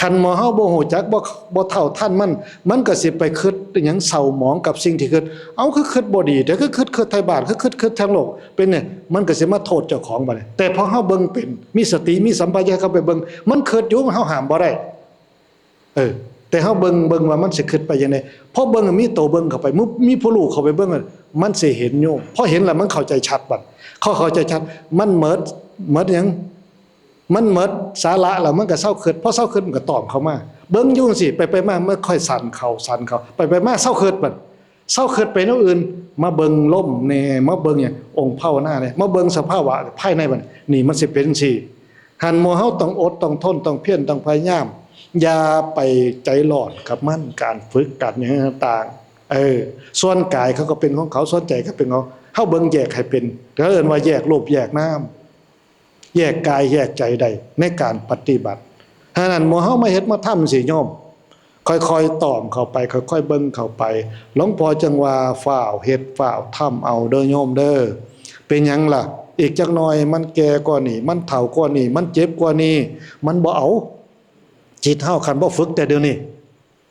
คันหมู่เฮาบ่ฮู้จัก บ่ บ่เท่าทันมัน มันก็สิไปคิดอิหยังเศร้าหมองกับสิ่งที่คิด เอ้า คือคิดบ่ดี แต่คือคิด คิดไทบ้าน คือคิด คิดทางโลก เป็นเนี่ย มันก็สิมาโทษเจ้าของบัดนี้ แต่พอเฮาเบิ่งเป็น มีสติ มีสัมปชัญญะเข้าไปเบิ่ง มันคิดอยู่ เฮาห้ามบ่ได้ เออ แต่เฮาเบิ่ง เบิ่งว่ามันสิคิดไปจั่งใด พอเบิ่งมีโตเบิ่งเข้าไป มี มีผู้รู้เข้าไปเบิ่ง มันสิเห็นอยู่ พอเห็นแล้วมันเข้าใจชัดบัด เขาเข้าใจชัด มันหมด หมดหยัง มันหมดสาระแล้วมันก็เซาคิด พอเซาคิดมันก็ตอบเข้ามา เบิ่งอยู่จั่งซี้ ไปไปมามันค่อยสั่นเข้า สั่นเข้า ไปไปมาเซาคิดบัด เซาคิดไปแนวอื่น มาเบิ่งลมแหน่ มาเบิ่งหยัง องค์ภาวนาแหน่ มาเบิ่งสภาวะภายในบัด นี่มันสิเป็นจั่งซี้ หั้นหมู่เฮาต้องอด ต้องทน ต้องเพียร ต้องพยายาม อย่าไปใจร้อนกับมัน การฝึก การหยังต่างๆ เออ ส่วนกายเขาก็เป็นของเขา ส่วนใจก็เป็นของเขา เฮาเบิ่งแยกให้เป็น เขาเอิ้นว่าแยกรูปแยกนาม แยกกายแยกใจได้ในการปฏิบัติ ฉะนั้นหมู่เฮามาเฮ็ดมาทำจั่งซี้โยม ค่อยๆ ตอมเข้าไป ค่อยๆ เบิ่งเข้าไป หลวงพ่อจั่งว่า "ฟ้าวเฮ็ด ฟ้าวทำเอาเด้อโยมเด้อ" เป็นหยังล่ะ อีกจักหน่อยมันแก่กว่านี้ มันเฒ่ากว่านี้ มันเจ็บกว่านี้ มันบ่เอา จิตเฮาคันบ่ฝึกแต่เดี๋ยวนี้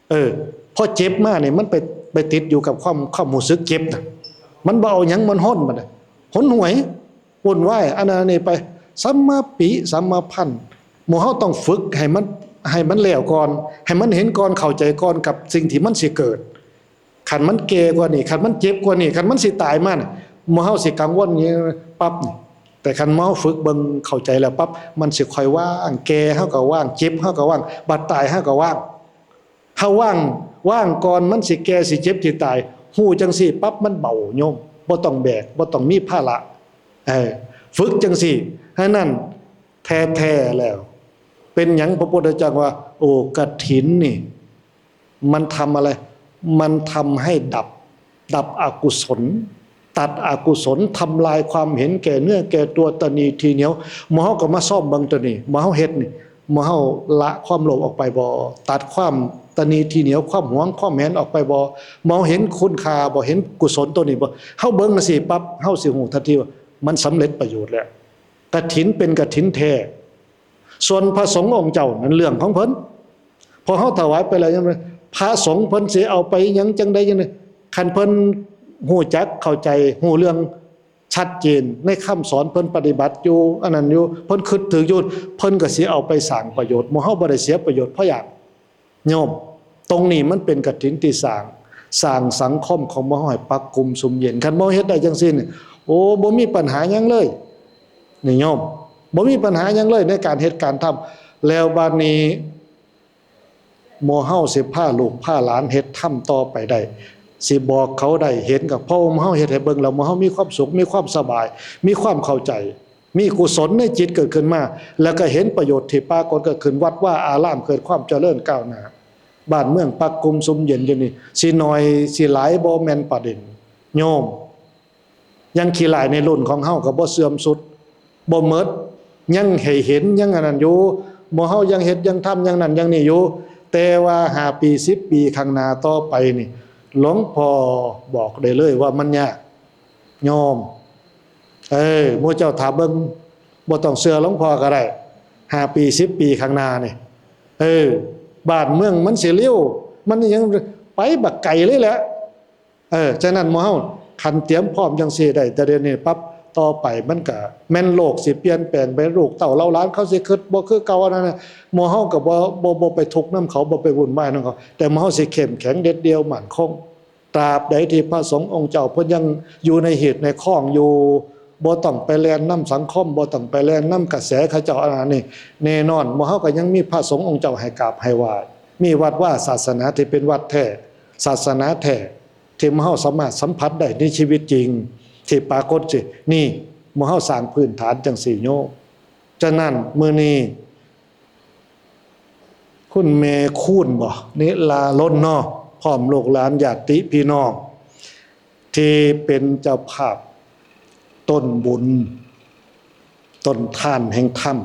เออ พอเจ็บมานี่มันไป ไปติดอยู่กับความ ความรู้สึกเจ็บน่ะ มันบ่เอาหยัง มันฮ้อนบัดน่ะ หนหวย วุ่นวาย อันนั้นอันนี้ไป สัมมาปิ สัมมาพันธ์ หมู่เฮาต้องฝึกให้มัน ให้มันแล้วก่อน ให้มันเห็นก่อน เข้าใจก่อนกับสิ่งที่มันสิเกิด คันมันแก่กว่านี้ คันมันเจ็บกว่านี้ คันมันสิตายมาน่ะ หมู่เฮาสิกังวลอยู่ปั๊บนี่ แต่คันหมู่เฮาฝึกเบิ่งเข้าใจแล้วปั๊บ มันสิค่อยว่าง แก่เฮาก็ว่าง เจ็บเฮาก็ว่าง บัดตายเฮาก็ว่าง เฮาว่าง ว่างก่อนมันสิแก่สิเจ็บสิตาย ฮู้จั่งซี้ปั๊บมันเบาโยม บ่ต้องแบก บ่ต้องมีภาระ เออ ฝึกจั่งซี้ ฉะนั้นแท้ๆ แล้ว เป็นหยังพระพุทธเจ้าว่า โอ้ กฐินนี่ มันทำอะไร มันทำให้ดับ ดับอกุศล ตัดอกุศล ทำลายความเห็นแก่เนื้อแก่ตัว ตณีทีเหนียว หมู่เฮาก็มาซ่อมเบิ่งตัวนี้ หมู่เฮาเฮ็ดนี่ หมู่เฮาละความโลภออกไปบ่ ตัดความตณีทีเหนียว ความหวง ความแหนออกไปบ่ หมู่เฮาเห็นคุณค่าบ่ เห็นกุศลตัวนี้บ่ เฮาเบิ่งจั่งซี้ปั๊บ เฮาสิฮู้ทันทีว่ามันสำเร็จประโยชน์แล้ว กฐินเป็นกฐินแท้ ส่วนพระสงฆ์องค์เจ้านั้นเรื่องของเพิ่น พอเฮาถวายไปแล้วยังไง พระสงฆ์เพิ่นสิเอาไปหยังจั่งใดจั่งใด คันเพิ่นฮู้จักเข้าใจ ฮู้เรื่องชัดเจน ในคำสอนเพิ่นปฏิบัติอยู่ อันนั้นอยู่ เพิ่นคิดถืกอยู่ เพิ่นก็สิเอาไปสร้างประโยชน์ หมู่เฮาบ่ได้เสียประโยชน์เพราะหยัง โยม ตรงนี้มันเป็นกฐินที่สร้าง สร้างสังคมของหมู่เฮาให้ปักกุมซุ่มเย็น คันหมู่เฮาเฮ็ดได้จั่งซี้นี่ โอ้ บ่มีปัญหาหยังเลย นี่โยม บ่มีปัญหาหยังเลยในการเฮ็ดการทำ แล้วบัดนี้ หมู่เฮาสิพาลูกพาหลานเฮ็ดทำต่อไปได้ สิบอกเขาได้ เห็นกับ เพราะว่าหมู่เฮาเฮ็ดให้เบิ่งแล้ว หมู่เฮามีความสุข มีความสบาย มีความเข้าใจ มีกุศลในจิตเกิดขึ้นมา แล้วก็เห็นประโยชน์ที่ปรากฏเกิดขึ้น วัดวาอารามเกิดความเจริญก้าวหน้า บ้านเมืองปักกุมซุ่มเย็นอยู่นี่ สิน้อยสิหลายบ่แม่นประเด็น โยม ยังขี้ร้ายในรุ่นของเฮาก็บ่เสื่อมสุด บ่หมด ยังให้เห็น ยังอันนั้นอยู่ หมู่เฮายังเฮ็ดยังทำยังนั่นยังนี่อยู่ แต่ว่าห้าปี สิบปีข้างหน้าต่อไปนี่ หลวงพ่อบอกได้เลยว่ามันยาก โยม เออ หมู่เจ้าถ้าเบิ่ง บ่ต้องเชื่อหลวงพ่อก็ได้ ห้าปี สิบปีข้างหน้านี่ เออ บ้านเมืองมันสิเร็ว มันยังไปบักไกลเลยแหละ เออ ฉะนั้นหมู่เฮาคันเตรียมพร้อมจั่งซี้ได้ แต่เดี๋ยวนี้ปั๊บ ต่อไปมันก็แม่นโลกสิเปลี่ยนแปลงไป ลูกเต้าเหล่าหลานเขาสิคิดบ่คือเก่า อันนั้นน่ะ หมู่เฮาก็บ่ บ่ บ่ไปทุกข์นำเขา บ่ไปวุ่นวายนำเขา แต่หมู่เฮาสิเข้มแข็งเด็ดเดี่ยวมั่นคง ตราบใดที่พระสงฆ์องค์เจ้าเพิ่นยังอยู่ในหีบในคองอยู่ บ่ต้องไปแล่นนำสังคม บ่ต้องไปแล่นนำกระแสเขาเจ้า อันนั้นนี่ แน่นอน หมู่เฮาก็ยังมีพระสงฆ์องค์เจ้าให้กราบให้ไหว้ มีวัดวาศาสนาที่เป็นวัดแท้ ศาสนาแท้ ที่หมู่เฮาสามารถสัมผัสได้ในชีวิตจริง ที่ปรากฏสิ นี่ หมู่เฮาสร้างพื้นฐานจั่งซี้โยม ฉะนั้นมื้อนี้ คุณแม่คูณบ่ นิลาลนเนาะ พร้อมลูกหลานญาติพี่น้อง ที่เป็นเจ้าภาพต้นบุญ ต้นทานแห่งธรรม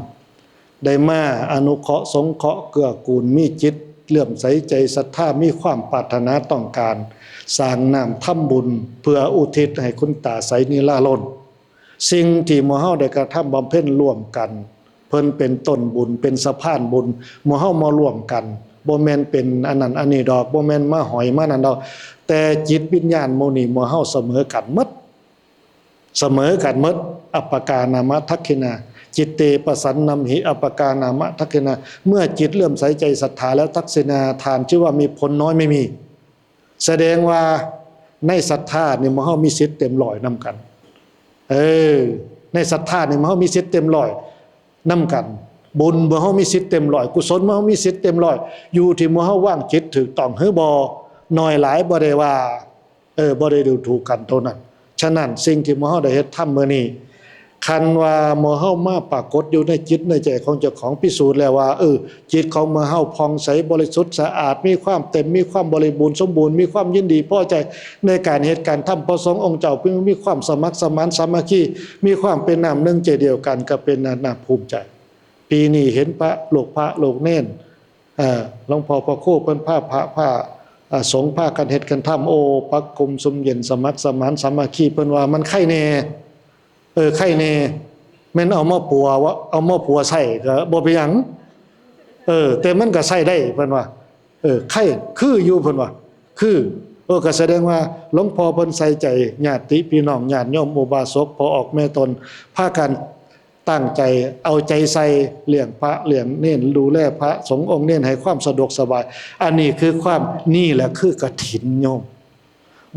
ได้มาอนุเคราะห์สงเคราะห์เกื้อกูล มีจิตเลื่อมใสใจศรัทธา มีความปรารถนาต้องการสร้างน้ำทำบุญ เพื่ออุทิศให้คุณตาไสนิลาลน สิ่งที่หมู่เฮาได้กระทำบำเพ็ญร่วมกัน เพิ่นเป็นต้นบุญ เป็นสะพานบุญ หมู่เฮามาร่วมกัน บ่แม่นเป็นอันนั้นอันนี้ดอก บ่แม่นมาหอยมานั่นดอก แต่จิตวิญญาณหมู่นี้ หมู่เฮาเสมอกันหมด เสมอกันหมด อัปปกานามะทักขิณา จิตเตปสันนัมหิ อัปปกานามะทักขิณา เมื่อจิตเลื่อมใสใจศรัทธาแล้ว ทักขิณาทานชื่อว่ามีผลน้อยไม่มี แสดงว่าในศรัทธานี่หมู่เฮามีสิทธิ์เต็มร้อยนำกัน เออ ในศรัทธานี่หมู่เฮามีสิทธิ์เต็มร้อยนำกัน บุญหมู่เฮามีสิทธิ์เต็มร้อย กุศลหมู่เฮามีสิทธิ์เต็มร้อย อยู่ที่หมู่เฮาวางจิตถูกต้องหรือบ่ น้อยหลายบ่ได้ว่า เออ บ่ได้ดูถูกกันเท่านั้น ฉะนั้นสิ่งที่หมู่เฮาได้เฮ็ดทำมื้อนี้ คันว่าหมู่เฮามาปรากฏอยู่ในจิตในใจของเจ้าของ พิสูจน์แล้วว่า เออ จิตของหมู่เฮาผ่องใสบริสุทธิ์สะอาด มีความเต็ม มีความบริบูรณ์สมบูรณ์ มีความยินดีพอใจในการเฮ็ดการทำ พระสงฆ์องค์เจ้าเพิ่งมีความสมัครสมานสามัคคี มีความเป็นน้ำหนึ่งใจเดียวกัน ก็เป็นอันน่าภูมิใจ ปีนี้เห็นพระลูก พระลูกเณร เออ หลวงพ่อพระครูเพิ่นพาพระพา อ่า สงฆ์พากันเฮ็ดกันทำ โอ้ ปักกลุ่มซุ่มเย็นสมัครสมานสามัคคี เพิ่นว่ามันไคแน่ เออ ไคแน่ แม่นเอามาปัวว่า เอามาปัวใส่ก็บ่เป็นหยัง เออ แต่มันก็ใช้ได้ เพิ่นว่า เออ ไค คืออยู่ เพิ่นว่า คือ เออ ก็แสดงว่าหลวงพ่อเพิ่นใส่ใจ ญาติพี่น้อง ญาติโยม อุบาสก พ่อออกแม่ตน พากันตั้งใจ เอาใจใส่ เลี้ยงพระ เลี้ยงเณร ดูแลพระสงฆ์องค์เณร ให้ความสะดวกสบาย อันนี้คือความ นี่แหละคือกฐินโยม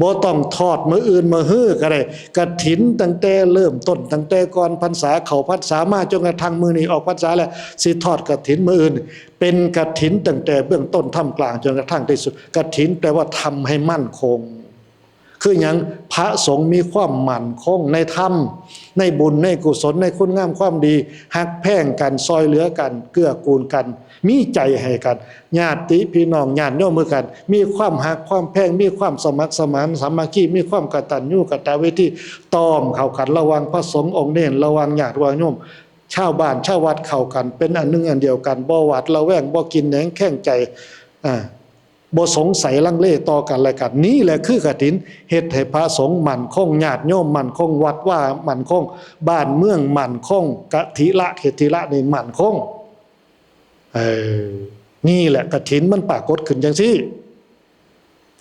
บ่ต้องทอดมื้ออื่นมื้อฮื้อก็ได้ กฐินตั้งแต่เริ่มต้น ตั้งแต่ก่อนพรรษา เข้าพรรษามา จนกระทั่งมื้อนี้ออกพรรษาแล้ว สิทอดกฐินมื้ออื่น เป็นกฐินตั้งแต่เบื้องต้นท่ามกลางจนกระทั่งที่สุด กฐินแปลว่าทำให้มั่นคง คือหยัง พระสงฆ์มีความมั่นคงในธรรม ในบุญ ในกุศล ในคุณงามความดี ฮักแพงกัน ซอยเหลือกัน เกื้อกูลกัน มีใจให้กัน ญาติพี่น้อง ญาติโยมคือกัน มีความฮักความแพง มีความสมัครสมานสามัคคี มีความกตัญญูกตเวที ต่อมเข้ากันระหว่างพระสงฆ์องค์เณร ระหว่างญาติระหว่างโยม ชาวบ้านชาววัดเข้ากัน เป็นอันหนึ่งอันเดียวกัน บ่หวาดระแวง บ่กินแหนงแข้งใจ อ่า บ่สงสัยลังเลต่อกันและกัน นี่แหละคือกฐิน เฮ็ดให้พระสงฆ์มั่นคง ญาติโยมมั่นคง วัดวามั่นคง บ้านเมืองมั่นคง กะทิละ เขติละนี่มั่นคง เออ นี่แหละกฐินมันปรากฏขึ้นจังซี่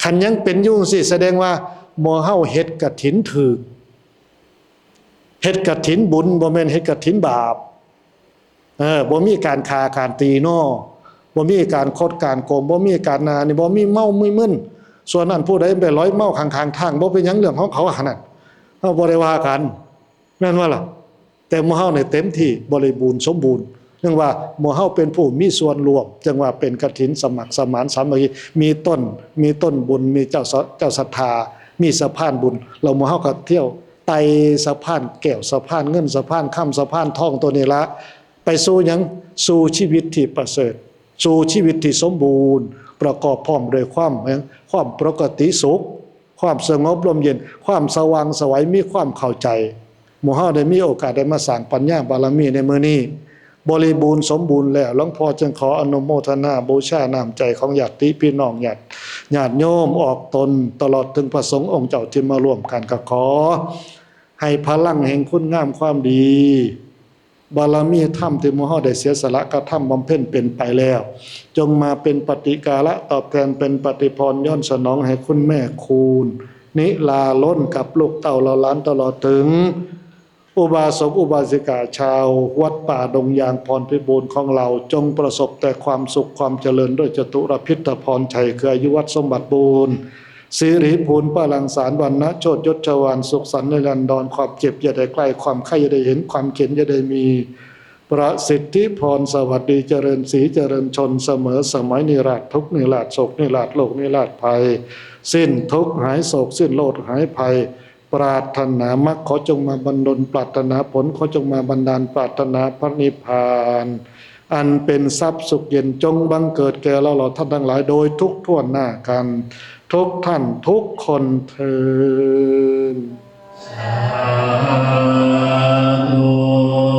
คันยังเป็นอยู่จังซี่ แสดงว่าหมู่เฮาเฮ็ดกฐินถูก เฮ็ดกฐินบุญ บ่แม่นเฮ็ดกฐินบาป เออ บ่มีการฆ่าการตีเนาะ บ่มีการคดการโกง บ่มีการนานี่ บ่มีเมามีมึน ส่วนอันผู้ใดไปลอยเมาข้างๆทาง บ่เป็นหยัง เรื่องของเขาหั่นน่ะ เฮาบ่ได้ว่ากัน แม่นบ่ล่ะ แต่หมู่เฮาเนี่ยเต็มที่บริบูรณ์สมบูรณ์ จั่งว่าหมู่เฮาเป็นผู้มีส่วนร่วม จั่งว่าเป็นกฐินสมัครสมานสามัคคี มีต้น มีต้นบุญ มีเจ้าส- เจ้าศรัทธา มีสะพานบุญ แล้วหมู่เฮาก็เที่ยวไต่สะพานแก้ว สะพานเงิน สะพานคำ สะพานทองตัวนี้ละ ไปสู่หยัง สู่ชีวิตที่ประเสริฐ สู่ชีวิตที่สมบูรณ์ ประกอบพร้อมด้วยความหยัง ความปกติสุข ความสงบร่มเย็น ความสว่างไสว มีความเข้าใจ หมู่เฮาได้มีโอกาสได้มาสร้างปัญญาบารมีในมื้อนี้ บริบูรณ์สมบูรณ์แล้ว หลวงพ่อจึงขออนุโมทนาบูชาน้ำใจของญาติพี่น้อง ญาติ ญาติโยมออกตน ตลอดถึงพระสงฆ์องค์เจ้าที่มาร่วมกัน ก็ขอให้พลังแห่งคุณงามความดี บารมีธรรมที่หมู่เฮาได้เสียสละกระทำบำเพ็ญเป็นไปแล้ว จงมาเป็นปฏิการะตอบแทน เป็นปฏิพรย้อนสนองให้คุณแม่คูณ นิลาล้นกับลูกเต้าเหล่าหลานตลอดถึง อุบาสกอุบาสิกาชาววัดป่าดงยางพรพิบูลของเรา จงประสบแต่ความสุขความเจริญด้วยจตุรพิธพรชัย คืออายุวัฒน์สมบัติบูรณ์ สิริภูลพลังสารวรรณะโชติยศชวาล สุขสันต์นิรันดร ความเจ็บอย่าได้ใกล้ ความไข้อย่าได้เห็น ความเข็ญอย่าได้มี ประสิทธิพรสวัสดีเจริญศรีเจริญชนเสมอสมัย นิราศทุกข์นิราศโศกนิราศโรคนิราศภัย สิ้นทุกข์หายโศกสิ้นโรคหายภัย ปรารถนามรรคขอจงมาบันดล ปรารถนาผลขอจงมาบันดาล ปรารถนาพระนิพพาน อันเป็นทรัพย์สุขเย็นจงบังเกิดแก่เราเหล่าท่านทั้งหลายโดยทุกทั่วหน้ากัน ทุกท่านทุกคนเทอญ สาธุ